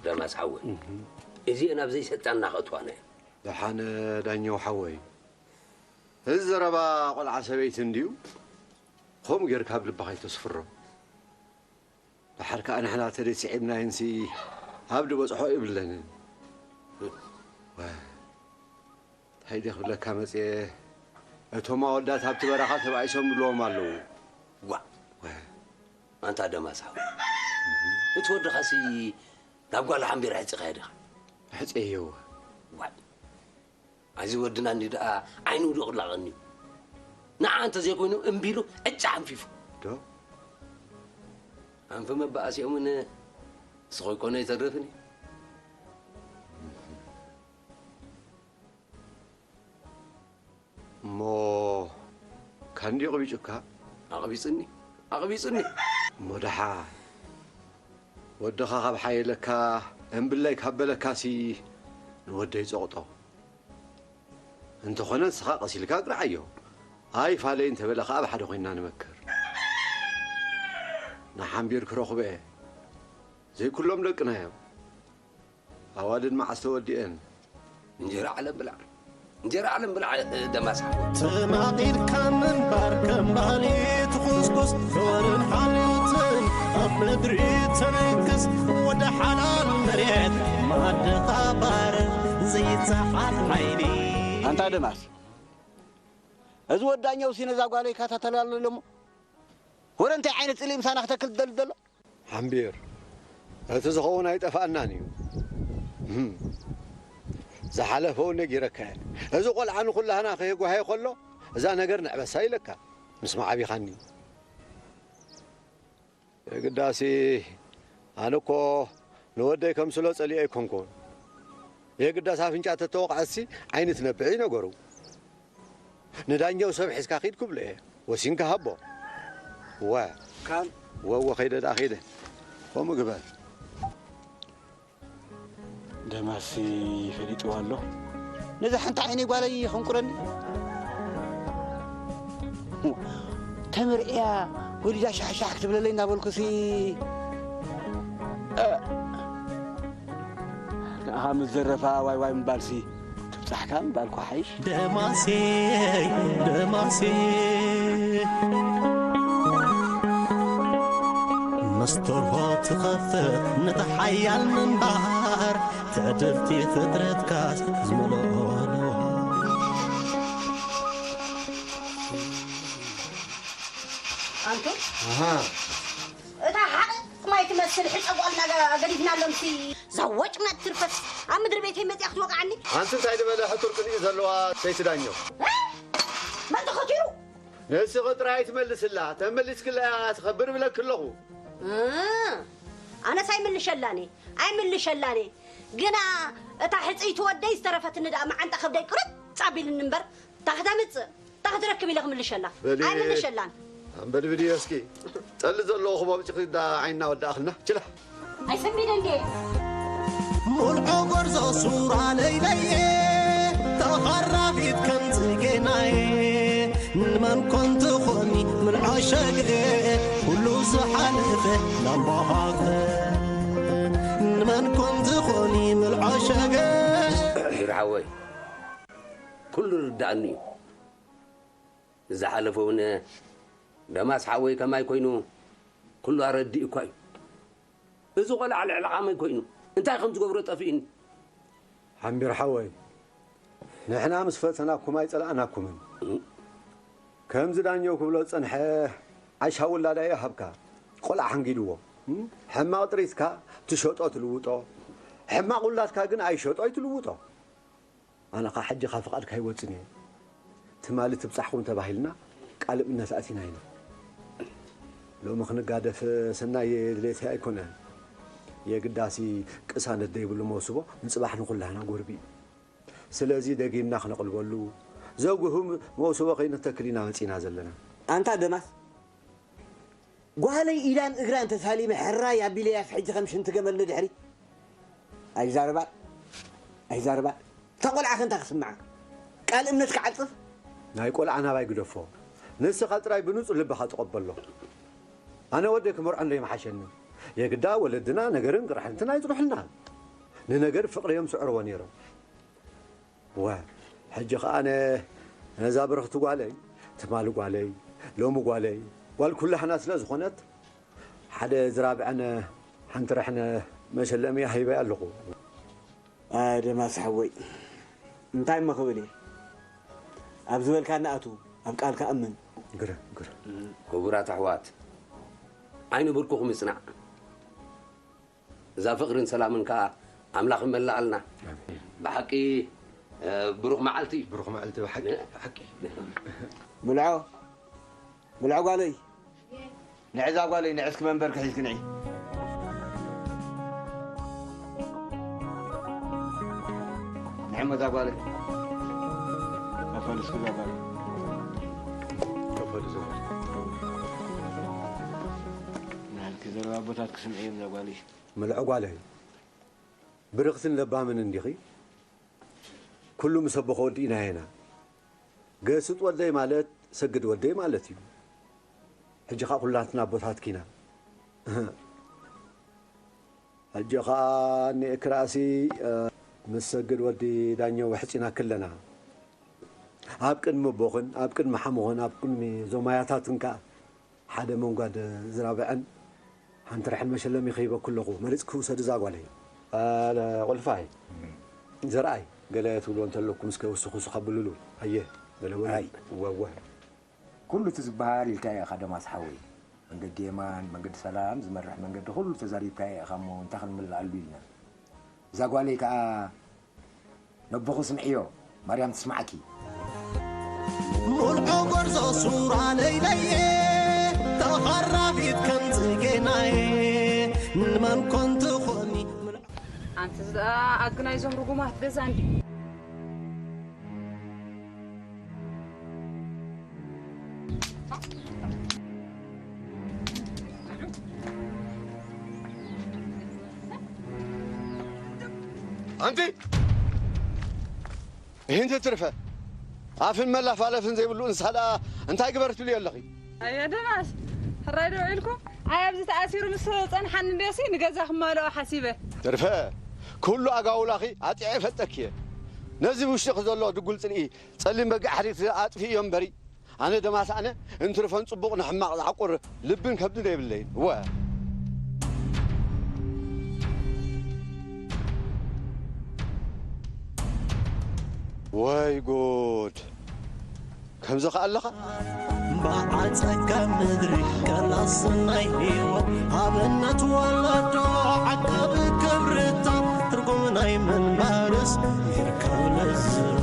ደማስ ሓወይ እዚአን ኣብ ዘይሰጣና ከእትዋና እየን። ደሓን ዳኛው ሓወይ፣ እዚ ዘረባ ቆልዓ ሰበይቲ እንድዩ። ከምኡ ጌርካ ኣብ ልብኻ ኣይተስፍሮ። ደሓር ከኣ ንሕና ተደይ ስዒብናየንሲ ኣብ ድበጽሖ ይብለንን። ወ-፣ እንታይ ድየ ክብለካ መጽየ፣ እቶም ኣወዳት ኣብቲ በረኻ ተባኢሶም ይብልዎም ኣለዉ። ዋእ! ወ-፣ ኣንታ ደማስ ሓወይ፣ እቲ ወድኻሲ ናብ ጓል ሓምቢር ኣሕጺኻዮ ዲኻ? ኣሕጺየዮ። ዋእ! ኣዚ ወድና እንዲ ደኣ ዓይኑ ውዱቕ ላቐኒ። ንዓ እንተ ዘይኮይኑ እምቢ ኢሉ ዕጫ ኣንፊፉ። ዶ? ኣንፊ መባኣሲኦም እውን ንስኹ ይኮነ ኣይተርፍን እዩ። እሞ ካንዲ ኣቕቢጹካ? ኣቕቢጽኒ፣ ኣቕቢጽኒ። እሞ ደሓ ወድኻ ካብ ሓየለካ እምብለይ ካብ በለካሲ ንወደይ ጸቕጦ። እንተኾነ ንስኻ ቀስ ኢልካ ኣግርዓዮ። ኣይፋለይ እንተበለ ኸኣ ኣብ ሓደ ኮይንና ንመክር። ንሓምቢር ክረኽቦ እየ። ዘይኩሎም ደቅና እዮም። ኣዋልድ መዓስ ተወዲአን? እንጀራ ዓለም ብላዕ፣ እንጀራ ዓለም ብላዕ ደማስ ሓወይ። ተማቒልካ ምንባር ከም ባህሊ ትኹስኩስ ዞርን ሓልዮትን ኣብ ምድሪ ተነግስ ወደ ሓላል መሬት ማድኻ ባር ዘይጸዓድ ሓይሊ። ኣንታ ደማስ፣ እዚ ወዳኛው ሲ ነዛ ጓለይ ይከታተላ ኣሎ እሞ ወረ እንታይ ዓይነት ጽልኢ ምሳና ክተክል ትደሊ ዘሎ? ሓምቢር፣ እቲ ዝኸውን ኣይጠፍኣናን እዩ። እህም። ዝሓለፈ እውን ነጊረካ እየ። እዚ ቆልዓ ንኹላህና ከየጓህየ ከሎ፣ እዛ ነገር ንዕበሳ ኢለካ። ምስማዕ ኣቢኻኒ። የግዳሲ፣ ኣነ እኮ ንወደይ ከምስሎ ጸሊኤ ኣይኮንኩን። የግዳስ ኣፍንጫ ተተወቕዐሲ ዓይኒ ትነብዕ እዩ ነገሩ። ንዳኛው ሰብ ሒዝካ ኪድ ክብሎ እየ። ወሲንካ ሃቦ። ወ። ካን? ወ፣ ወ፣ ከይደ ደኣ ከይደ። ከምኡ ግበር። ደማሲ ፈሊጥዋ ኣሎ። ነዛ ሓንቲ ዓይነይ ጓለይ የኸንቁረኒ። ተመርዕያ ወሊዳ ሻሕሻሕ ክትብለለይ እናበልኩሲ፣ እ፣ ንኣኻ ምስ ዘረፋ ዋይ ዋይ ምባልሲ ትብጻሕካ ምባልኩ ሓይሽ። ደማሴ፣ ደማሴ፣ መስተርሆ ትኸፍት ነቲ ሓያል ምንባር፣ ትዕድልቲ ፍጥረትካስ ዝመልኦ ኣለዋ። ኣንቱ ኣሃ። እታ ሓቕቕ ማይ ትመስል ሕጸ ጓልና ገ-፣ ገዲፍናሎምሲ፣ እዛ ወጭ መት ትርፈስ ኣብ ምድሪ ቤተይ መጺኣ ክትወቕዓኒ። ኣንቲ እንታይ ዝበለ ሕቱር ቅንኢ ዘለዋ ሰይቲ ዳኘው? እ? መን ተኸቲሩ? ንስኺ ጥራይ ኣይትመልስላ፣ ተመሊስክላ እያ ትኸብር እብለኪ ኣለኹ። እ፣ ኣነስ ኣይምልሸላን እየ፣ ኣይምልሸላን እየ። ግና እታ ሕጽይቲ ወደይ ዝተረፈትኒ ደኣ መዓንጣ ከብደይ ቅርጽ ኣቢልኒ እምበር፣ እታ ክተምጽእ፣ እታ ክትረክብ ኢለ ክምልሸላ። በሊ፣ ኣይምልሸላን። ኣንበድብድዮ እስኪ። ጠሊ ዘለዎ ክቦ ብጭቕዳ ዓይንና ወዳእኽልና። ችላ። ኣይሰሚዕን እንዴ? ሙልዖ ጎርዞ ሱራ ለይለየ፣ ተኻራፊት ከም ጽጌናየ። ንመን ኮን ትኾኒ ምልዖ ሸግረ፣ ኩሉ ዝሓለፈ ላምባሃግረ። ንመን ኮን ትኾኒ ምልዖ ሸገ። ሒር ሓወይ፣ ኩሉ ርዳእኒ እዩ። ዝሓለፈ እውን ደማስ ሓወይ ከማይ ኮይኑ ኩሉ ኣረዲኡኳ እዩ። እዚ ቆልዓ ልዕሊ ዓቐመይ ኮይኑ እንታይ ከም ዝገብሮ ጠፊእኒ። ሓምቢር ሓወይ፣ ንሕና ምስ ፈተናኩም ኣይጸላእናኩምን። ከምዚ ዳኘው ክብሎ ዝጸንሐ ዓሻ ውላዳ ይሃብካ፣ ቆልዓ ሓንጊድዎ። ሕማቕ ጥሪትካ ትሸጦ ትልውጦ፣ ሕማቕ ውላድካ ግን ኣይሸጦ ኣይትልውጦ። ኣነ ኸዓ ሕጂ ካብ ፍቓድካ ኣይወጽን እየ። ትማሊ ትብጻሕኹም ተባሂልና ቃል እምነት ኣቲና ኢና። ሎሚ ክንጋደፍ ሰናይ ድሌተይ ኣይኮነን። የግዳሲ ቅሳነት ዘይብሉ መውስቦ ንጽባሕ ንኹላህና ጎርቢ እዩ። ስለዚ ደጊምና ክነቕልበሉ ዘጉህም መውስቦ ከይንተክል ኢና መጺና ዘለና። ኣንታ ደማስ፣ ጓለይ ኢዳን እግራን ተሳሊመ ሕራይ ኣቢለያስ ሕጂ ከም ሽንቲ ገመል ንድሕሪት። ኣይዛረባን፣ ኣይዛረባን። እታ ቆልዓ ከ እንታይ ክስምዓ? ቃል እምነት ክዓጽፍ? ናይ ቆልዓ ናባይ ግደፎ። ንስኻ ጥራይ ብንጹህ ልብኻ ተቐበሎ። ኣነ ወደይ ክመርዖ እንዶ ይምሓሸኒ። የግዳ ወለድና ነገርን ቅርሕንትን ኣይጽንሑልናን። ንነገር ፍቕሪ እዮም ስዕርዎ ነይሮም። ወ፣ ሕጂ ኸኣ ኣነ ነዛ ብርኽቲ ጓለይ፣ ትማሊ ጓለይ፣ ሎሚ ጓለይ፣ ጓል ኩላህና ስለ ዝኾነት፣ ሓደ ዝራብዐን ሓንቲ ርሕነ መሸለሚ ሃይበያ ኣለኹ። ኣደማስ ሓወይ፣ እንታይ እሞ ክብል እየ? ኣብ ዝበልካኒ ኣቱ፣ ኣብ ቃልካ እመን። ግረ፣ ግረ። ክቡራት ኣሕዋት፣ ዓይኒ ብርኩኹም ይጽናዕ። እዛ ፍቕርን ሰላምን ከኣ ኣምላኽ ይመልኣልና። ኣሜን። ብሓቂ፣ እ፣ ብሩኽ መዓልቲ። ብሩኽ መዓልቲ፣ ብሓቂ፣ እ? ብሓቂ። ምልዖ፣ ምልዖ ጓለይ። ንዕዛ ጓለይ፣ ንዕስኪ መንበርኪ ሒዝኪ ንዒ። ንዕሞ እዛ ጓለይ። ከፈሉ እስኪ እዛ ጓለይ። ከፈሉ እዛ ጓለይ። ናልኪ ዘረባ ኣቦታት ክስምዑ እዮም እዛ ጓለይ። ምልዖ ጓለይ፣ ብርኽትን ለባምን እንዲኺ? ኩሉ ምስ ኣቦኸ ወዲእናዮ ኢና። ገስጥ ወደይ ማለት ሰግድ ወደይ ማለት እዩ። ሕጂ ኸኣ ኩላትና ኣቦታትኪ ኢና። ሕጂ ኸኣ እኒኤኪ ራእሲ፣ እ፣ ምስ ሰግድ ወዲ ዳኘው ኣሕጺናኪ ኣለና። ኣብ ቅድሚ ኣቦኽን፣ ኣብ ቅድሚ ሓሙኽን፣ ኣብ ቅድሚ ዞማያታትን ከኣ ሓደ መንጓድ ዝራብዐን ሓንቲ ርሕን መሸለሚ ክህበኩ ኣለኹ። መሪጽኪ ውሰዲ እዛ ጓለይ። ኣለ ቁልፋይ። ዘርኣይ፣ ገለ ትብልዎ እንተለኩም እስከ ውስኽ ውስኽ ኣብሉሉ። ኣየ፣ ገለ በሉ። ኣይ። እወ፣ እወ። ኩሉ እቲ ዝበሃል ኢልካዮ ኢኻ ደማስ ሓወይ። መንገዲ የማን፣ መንገዲ ሰላም ዝመርሕ መንገዲ ኩሉ ተዛሪብካዮ ኢኻ እሞ እንታይ ክንምልኣሉ ኢልና። እዛ ጓለይ ከኣ ነቦኹ ስምዕዮ፣ ማርያም ትስማዓኪ። ሙልዖ ጎርዞ ሱራ ለይለየ፣ ተኻራቢት ከም ጽጌናየ፣ ንመን ኮን ትኾኒ? ኣንቲ ዝኣ ኣግናይ ዞም ርጉማት ገዛ እንዲ። ኣንቲ! ይህንቲ ትርፈ! ኣፍን መላፋለፍን ዘይብሉ እንስሳ ደኣ እንታይ ግበር ትብልዮ ኣለኺ? ኣየ ደማስ፣ ሕራይ ዶ ውዒልኩም? ኣይ ኣብዚ ተኣሲሩ ምስ ጸንሓኒ እንድዮሲ ንገዛ ክማልኦ ሓሲበ። ትርፈ! ኩሉ ኣጋውላኺ ኣጢዐ ይፈልጠኪ እየ። ነዚ ብውሽጥኺ ዘሎ ድጉል ጽልኢ ጸሊም በጊዕ ሓሪፍ ኣጥፍእዮ እምበሪ፣ ኣነ ደማስ ኣነ እንትርፈን ጽቡቕ ንሕማቕ ዝዓቁር ልብን ከብድን የብለይን። እወ። ወይ ጉድ! ከምዚ ኸኣ ኣለኻ? በዓል ጸጋ ምድሪ፣ ቀላስ ናይ ህይወት ኣብነት ወለዶ፣ ዓቃቢ ክብርታት፣ ትርጉም ናይ ምንባርስ ይርከብ ለዝራ።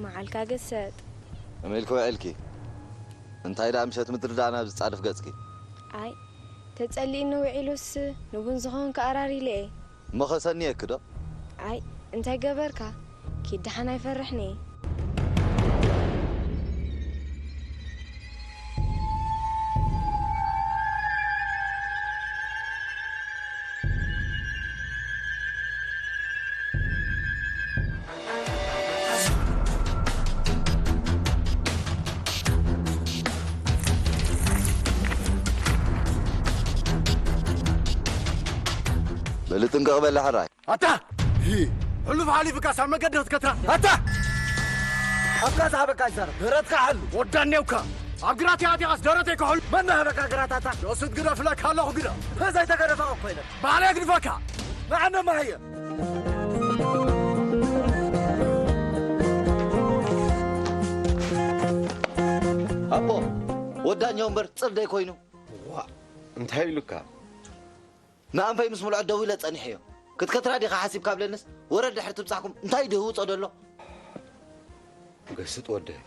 መዓልካ ገሰጥ። ከመይ ኢልኪ ውዒልኪ? እንታይ ደኣ ምሸት ምድሪ ደኣ ናብ ዝጻድፍ ገጽኪ? ኣይ፣ ተጸሊእኒ ውዒሉስ ንቡን ዝኾንኩ ኣራር ኢለ እየ። እሞ ከሰንየኪ ዶ? ኣይ፣ እንታይ ገበርካ? ኪድ ደሓን ኣይፈርሕን እየ። ልጥንቀቕ በላ ሕራይ። ኣታ! ሕሉፍ ሓሊፍካ ሳብ መገዲ ክትከትራ ኣታ! ኣብ ካሳ ሓበካ ይዛረብ ደረትካ ሓሉ ወዳኔውካ ኣብ ግራት ያቲኻስ ደረተይ ክሕሉ መን ሃበካ ግራት ኣታ! ዮሱት ግደፍለካ ኣለኹ ግደ! ፈዛይ ተገደፋ ኮይነ ባዕለ ግድፈካ! ንዓነ ማህየ! ኣቦ ወዳኛው እምበር ጽርደይ ኮይኑ ዋ እንታይ ኢሉካ ንኣንፈይ ምስ ምልዖ ደው ኢለ ጸኒሐዮ ክትከትራ ዲኻ ሓሲብካ ብለንስ ወረድ ድሕሪ ትብጻሕኩም እንታይ ድህውጾ ደሎ ገስጥ ወደይ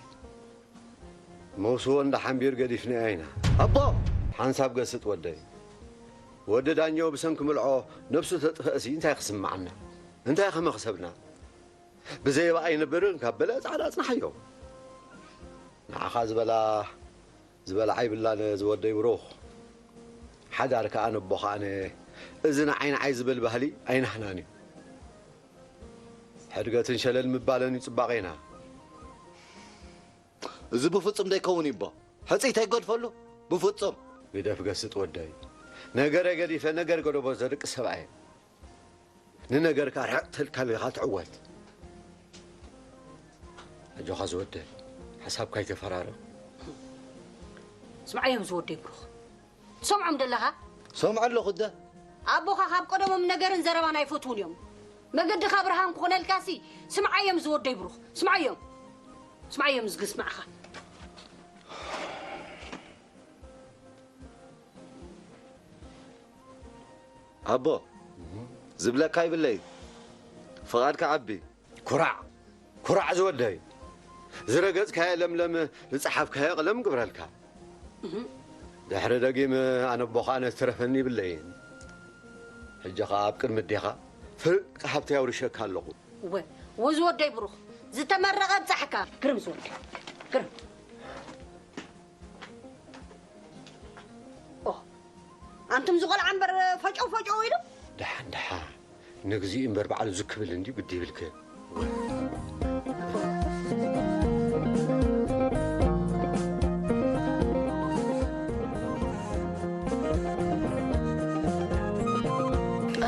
መውስቦ እንዳ ሓንቢር ገዲፍናያ ኢና ኣቦ ሓንሳብ ገስጥ ወደይ ወዲ ዳኛው ብሰንኪ ምልዖ ነብሱ ተጥፈእሲ እንታይ ክስምዓና እንታይ ከመኽሰብና ብዘየባ ኣይነብርን ካብ በለ ጻዕዳ ኣጽናሓዮ ንዓኻ ዝበላ ዝበልዓ ይብላን ዝወደይ ብሩኽ ሓዳር ከኣ ነቦ ከኣነ እዚ ንዓይ ንዓይ ዝብል ባህሊ ኣይናህናን እዩ ሕድገትን ሸለል ምባለን እዩ ጽባቄና እዚ ብፍጹም ደይከውን ይቦ ሕጽይ ተይገድፈሉ ብፍጹም ግደፍ ገስጥ ወደይ ነገረ ገዲፈ ነገር ገደቦ ዘርቅ ሰብኣየ ንነገርካ ርሕቕ ተልካ ሌኻ ትዕወት ኣጆኻ ዝወደይ ሓሳብካ ይተፈራርቕ ስምዓዮም ዝወደይ ብሩኽ ትሰምዖም ደለኻ ሰምዖ ኣለኹ እደ ኣቦኻ ካብ ቀደሞም ነገርን ዘረባን ኣይፈትዉን እዮም መገድኻ ብርሃን ክኾነልካሲ ስምዓዮም ዝወደይ ብሩኽ ስምዓዮም ስምዓዮም ዝግስማዕኻ ኣቦ ዝብለካ ይብለይ ፍቓድካ ዓቢ ኩራዕ ኩራዕ ዝወደይ ዝረገጽካዮ ለምለም ዝጸሓፍካዮ ቀለም ግብረልካ ድሕሪ ደጊም ኣነ ኣቦኻ ኣነ ዝተረፈኒ ይብለይን ሕጂ ኸኣ ኣብ ቅድሚ ኣዴኻ ፍርቂ ሃብተይ ኣውሪሸካ ኣለኹ እወ ወዝወደይ ብሩኽ ዝተመረቐ ኣብጻሕካ ግርም ዝወደይ ግርም ኣንቱም ዝቆልዓ እምበር ፈጨው ፈጨው ኢሉ ደሓን ደሓን ንግዚኡ እምበር ባዕሉ ዝክብል እንዲ ግዲ ይብልክ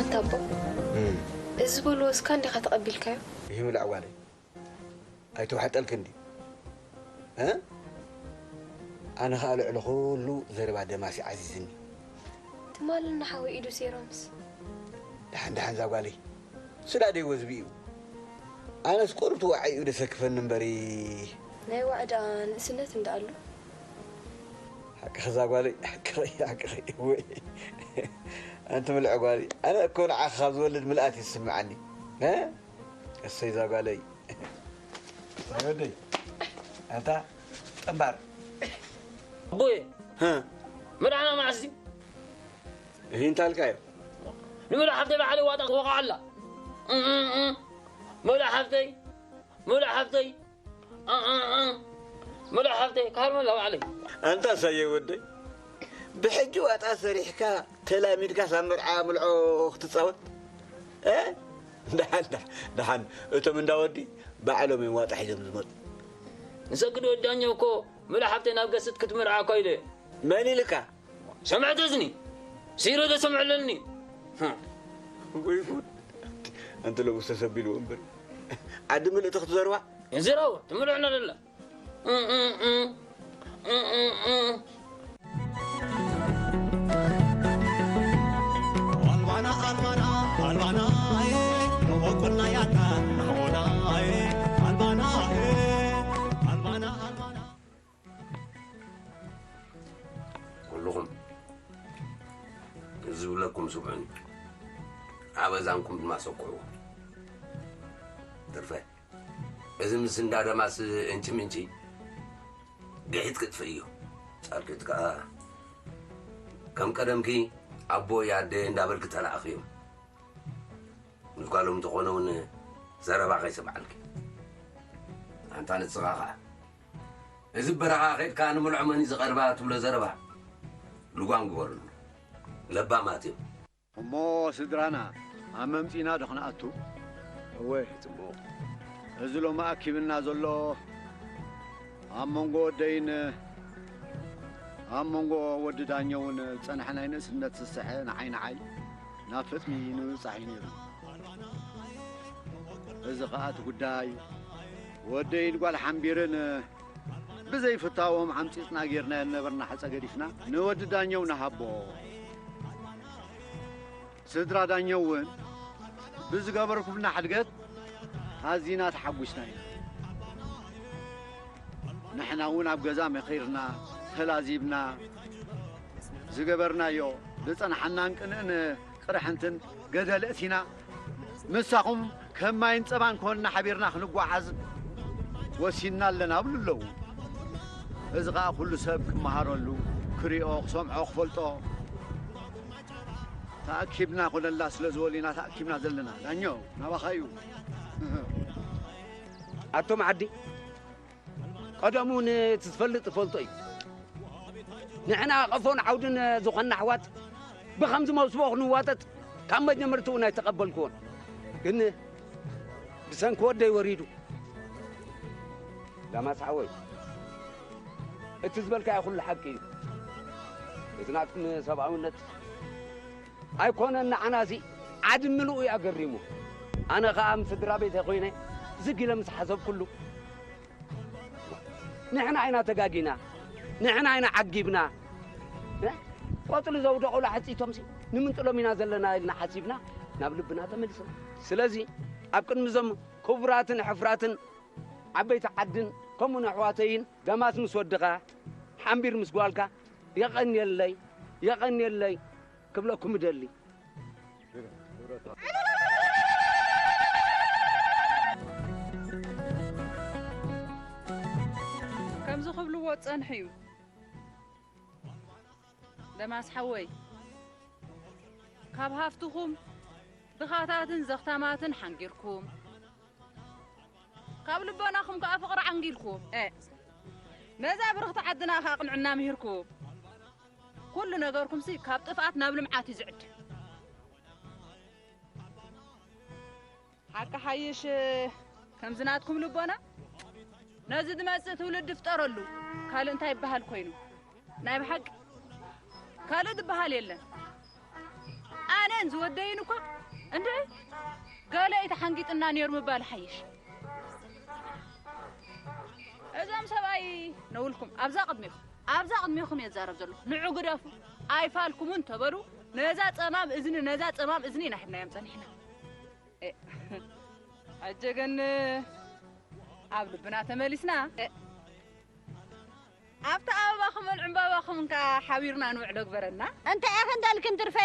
ኣንታ ኣቦ እዚ በልዎ እስካ እንዲኻ ተቐቢልካዮ ይህ ምልዕ ጓለይ ኣይተዋሕጠልክን ድዩ? እ? ኣነ ኸኣ ልዕሊ ኹሉ ዘረባ ደማሲ ዓዚዝኒ። ትማሊ ንሓወይ ኢዱ ሴሮምስ። ደሓን ደሓን እዛ ጓለይ። ስዳ ደይ ወዝቢ እዩ። ኣነስ ቁሩብ ትወዓይ እዩ ደሰክፈኒ እምበሪ። ናይ ዋዕ ደኣ ንእስነት እንዳ ኣሉ። ሓቅኺ እዛ ጓለይ፣ ሓቅኺ፣ ሓቅኺ። ወይ ኣንቲ ምልዕ ጓለይ። ኣነ እኮ ንዓኺ ካብ ዝወልድ ምልኣት እዩ ዝስምዓኒ። እ? እሰይ እዛ ጓለይ። ወደይ ኣንታ ጠንባር ኣቦየ መድሓና መዓስ እዩ እሂ እንታልካዮ ንመላ ሓፍተይ ባዕለይ ዋጣ ክወቕዓ ኣላ መላ ሓፍተይ መላ ሓፍተይ መላ ሓፍተይ ክሃርመላ ባዕለይ ኣንታ ሳየ ወደይ ብሕጂ ዋጣ ሰሪሕካ ተላሚድካ ሳብ መርዓ ምልዖ ክትጻወት ደሓን ደሓን እቶም እንዳ ወዲ ባዕሎም እዮም ዋጣ ሒዞም ዝመፁ ንሰግድ ወዳኛው እኮ ምላ ሓብተይ ናብ ገስት ክትምርዓ እኮ ኢለ መን ኢልካ ሰምዐት እዝኒ ሲሮ ዶ ሰምዐለኒ ወይ ጉድ ኣንተ ለጉስ ተሰቢልዎ እምበር ዓዲ ምልእቲ ክትዘርዋ እንዝራው ትምልዕና ደላ ኩልኹም ዝብለኩም ስምዑኒ፣ ኣብ ኣዛንኩም ድማ ሰኩዕዎ። ትርፈ እዚ ምስ እንዳ ደማስ እንቺ ምንቺ ድሒት ክጥፍእ እዩ። ጻልክት ከኣ ከም ቀደምኪ ኣቦይ ኣደ እንዳበልኪ ተላኣኽዮም። ምስ ጓሎም እንተኾነ እውን ዘረባ ከይሰምዓልኪ። ኣንታ ንስኻ ኸኣ እዚ በረኻ ኸድካ ንምልዖ መን እዩ ዝቐርባ ትብሎ ዘረባ ልጓም ግበረሉ። ለባማት እዮም። እሞ ስድራና ኣብ መምጺና ዶ ክንኣቱ? እወ ጽቡቕ። እዚ ሎሚ ኣኪብና ዘሎ ኣብ መንጎ ወደይን ኣብ መንጎ ወዲ ዳኘውን ዝጸንሐ ናይ ንእስነት ስስዐ ንዓይ ንዓይ ናብ ፍጥሚ ንምብጻሕ እዩ ነይሩ። እዚ ኸኣ እቲ ጉዳይ ወደይን ጓል ሓምቢርን ብዘይፍታዎም ዓምጺጽና ጌርናዮ ዝነበርና ሕጸ ገዲፍና ንወዲ ዳኘው ንሃቦ። ስድራ ዳኘው እውን ብዝገበርኩምና ሕድገት ኣዚና ተሓጒስና ኢና። ንሕና እውን ኣብ ገዛ መኺርና፣ ተላዚብና፣ ዝገበርናዮ ዝጸንሓናን ቅንእን ቅርሕንትን ገደል እቲና፣ ምሳኹም ከም ማይን ጸባን ኮንና ሓቢርና ክንጓዓዝ ወሲንና ኣለና እብሉ ኣለዉ። እዚ ኸኣ ኩሉ ሰብ ክመሃረሉ፣ ክሪኦ፣ ክሰምዖ፣ ክፈልጦ ተኣኪብና ኮነላ ስለ ዝበሉ ኢና ተኣኪብና ዘለና። ዳኘው፣ ናባኻ እዩ። ኣቶም ዓዲ፣ ቀደሙ እውን እቲ ዝፈልጥ ዝፈልጦ እዩ። ንሕና ቀፎን ዓውድን ዝኾንና ኣሕዋት ብኸምዚ መውስቦ ክንዋጠጥ ካብ መጀመርትኡ እውን ኣይተቐበልክዎን። ግን ብሰንኪ ወደይ ወሪዱ። ዳማስ ሓወይ፣ እቲ ዝበልካዮ ኩሉ ሓቂ እዩ። እቲ ናትኩም ሰብኣውነት ኣይኮነን፣ ንዓናሲ ዓዲ ምሉኡ እዩ ኣገሪሙ። ኣነ ኸኣ ምስ ስድራ ቤተይ ኮይነ ዝግ ኢለ ምስ ሓሰብኩሉ፣ ንሕና ኢና ተጋጊና፣ ንሕና ኢና ዓጊብና። እ? ቆጽሊ ዘውደቑላ ሕጺቶምሲ ንምንጥሎም ኢና ዘለና ኢልና ሓሲብና ናብ ልብና ተመሊስና። ስለዚ ኣብ ቅድሚ እዞም ክቡራትን ሕፍራትን ዓበይቲ ዓድን ከምኡውን ኣሕዋተይን፣ ዳማስ ምስ ወድኻ፣ ሓምቢር ምስ ጓልካ፣ የቐንየለይ፣ የቐንየለይ ክብለኩም እደሊ። ከምዚ ክብልዎ ዝጸንሑ እዩ። ደማስ ሓወይ፣ ካብ ሃፍትኹም ድኻታትን ዘኽታማትን ሓንጊርኩም፣ ካብ ልቦናኹም ከኣ ፍቕሪ ዓንጊልኩም፣ እ፣ ነዛ ብርኽቲ ዓድና ከኣ ቅንዕና ምሂርኩም፣ ኩሉ ነገርኩምሲ ካብ ጥፍኣት ናብ ልምዓት እዩ ዝዕድም። ሓቂ ሓይሽ፣ ከምዚ ናትኩም ልቦና ነዚ ዝመጽእ ትውልዲ ፍጠረሉ። ካልእ እንታይ ይበሃል ኮይኑ? ናይ ብሓቂ ካልእ ዝበሃል የለን። ኣነን ዝወደይን እኳ እንድዒ ገለ እዩ ተሓንጊጥና ነይሩ ምባል ሓይሽ። እዞም ሰብኣይ ነውልኩም ኣብዛ ቅድሚኹም፣ ኣብዛ ቅድሚኹም እየ ዝዛረብ ዘለኹ። ንዑ ግደፉ፣ ኣይፋልኩምን ተበሉ። ነዛ ጸማም እዝኒ፣ ነዛ ጸማም እዝኒ ኢና ሂብናዮም ጸኒሕና። እ፣ ሕጂ ግን ኣብ ልብና ተመሊስና። እ፣ ኣብቲ ኣበባኹምን ዕምባባኹምን ከኣ ሓቢርና ንውዕሎ ግበረና። እንታይ ኢኽን ደልክን ትርፌ?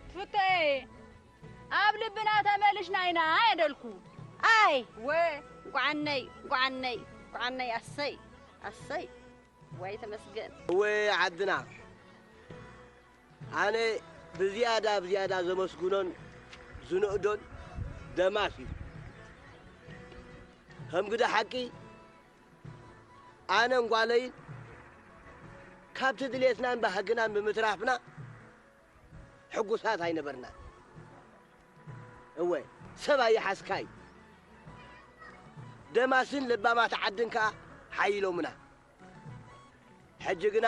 ትፍቶየ፣ ኣብ ልብና ተመሊስና ኢና እየ ደልኩ። ኣይ፣ ወ፣ እንቋዓነይ፣ እንቋዓነይ፣ እንቋዓነይ፣ ኣሰይ፣ ኣሰይ። ወይ ተመስገን። እወ ዓድና፣ ኣነ ብዝያዳ ብዝያዳ ዘመስግኖን ዝንእዶን ደማስ እዩ። ከም ግደ ሓቂ፣ ኣነን ጓለይን ካብቲ ድሌትናን ባህግናን ብምትራፍና ሕጉሳት ኣይነበርናን። እወ፣ ሰብ ኣይሓዝካይ። ደማስን ለባማት ዓድን ከኣ ሓይሎምና። ሕጂ ግና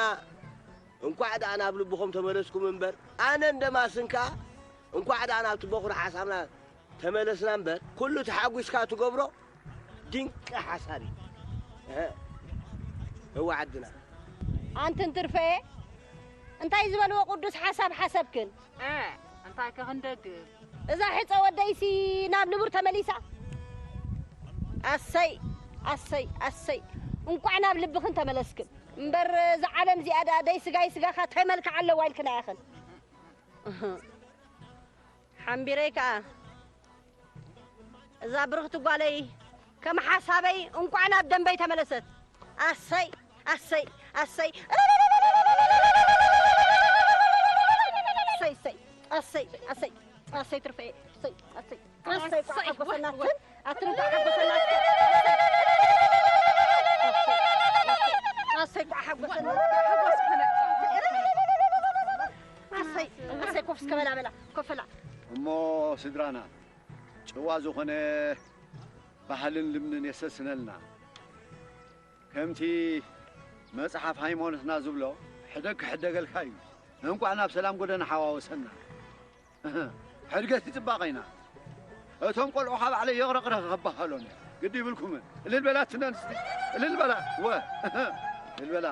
እንቋዕ ደኣ ናብ ልብኹም ተመለስኩም እምበር፣ ኣነን ደማስን ከኣ እንቋዕ ደኣ ናብቲ በኹሪ ሓሳብና ተመለስና እምበር፣ ኩሉ ተሓጒስካ ትገብሮ ድንቂ ሓሳብ እዩ። እህ፣ እወ ዓድና። ኣንትን ትርፌ፣ እንታይ ዝበልዎ ቅዱስ ሓሳብ ሓሰብክን? እ፣ እንታይ ከ ክንደግም? እዛ ሕፀ ወደይሲ ናብ ንቡር ተመሊሳ። ኣሰይ፣ ኣሰይ፣ ኣሰይ። እንቋዕ ናብ ልብኽን ተመለስክን። እምበር እዛ ዓለም እዚኣ ደኣ ደይ ስጋይ ስጋኻ ታይ መልክዕ ኣለዋ ኢልክን ኣያኽን። ሓምቢረይ ከኣ እዛ ብርኽቲ ጓለይ ከም ሓሳበይ እንቋዕ ናብ ደንበይ ተመለሰት። ኣሰይ፣ ኣሰይ፣ ኣሰይ። ኣሰይ፣ ኣሰይ፣ ኣሰይ፣ ኣሰይ፣ ኣሰይ ትርፌ፣ ኣሰይ፣ ኣሰይ፣ ኣሰይ፣ ኳ ሓጎሰናትን፣ ኣትሪ ኳ ሓጎሰናትን። ኣሰይ፣ ኳ ሓጎሰናትን። ኣሰይ፣ ኣሰይ፣ ኮፍ እስከ በላ፣ በላ፣ ኮፍ በላ። እሞ ስድራና፣ ጭዋ ዝኾነ ባህልን ልምድን የሰስነልና። ከምቲ መጽሓፍ ሃይማኖትና ዝብሎ፣ ሕደግ ክሕደገልካ እዩ። እንቋዕ ናብ ሰላም ጎደና ሓዋወሰና። ሕድገት ጽባቐ ኢና። እቶም ቆልዑ ካብ ባዕለይ የቕረቕረኽ ክበሃሎም እዩ። ግዲ ይብልኩምን። እልል በላ እተን ኣንስቲ። እልል በላ። ወ። እልል በላ።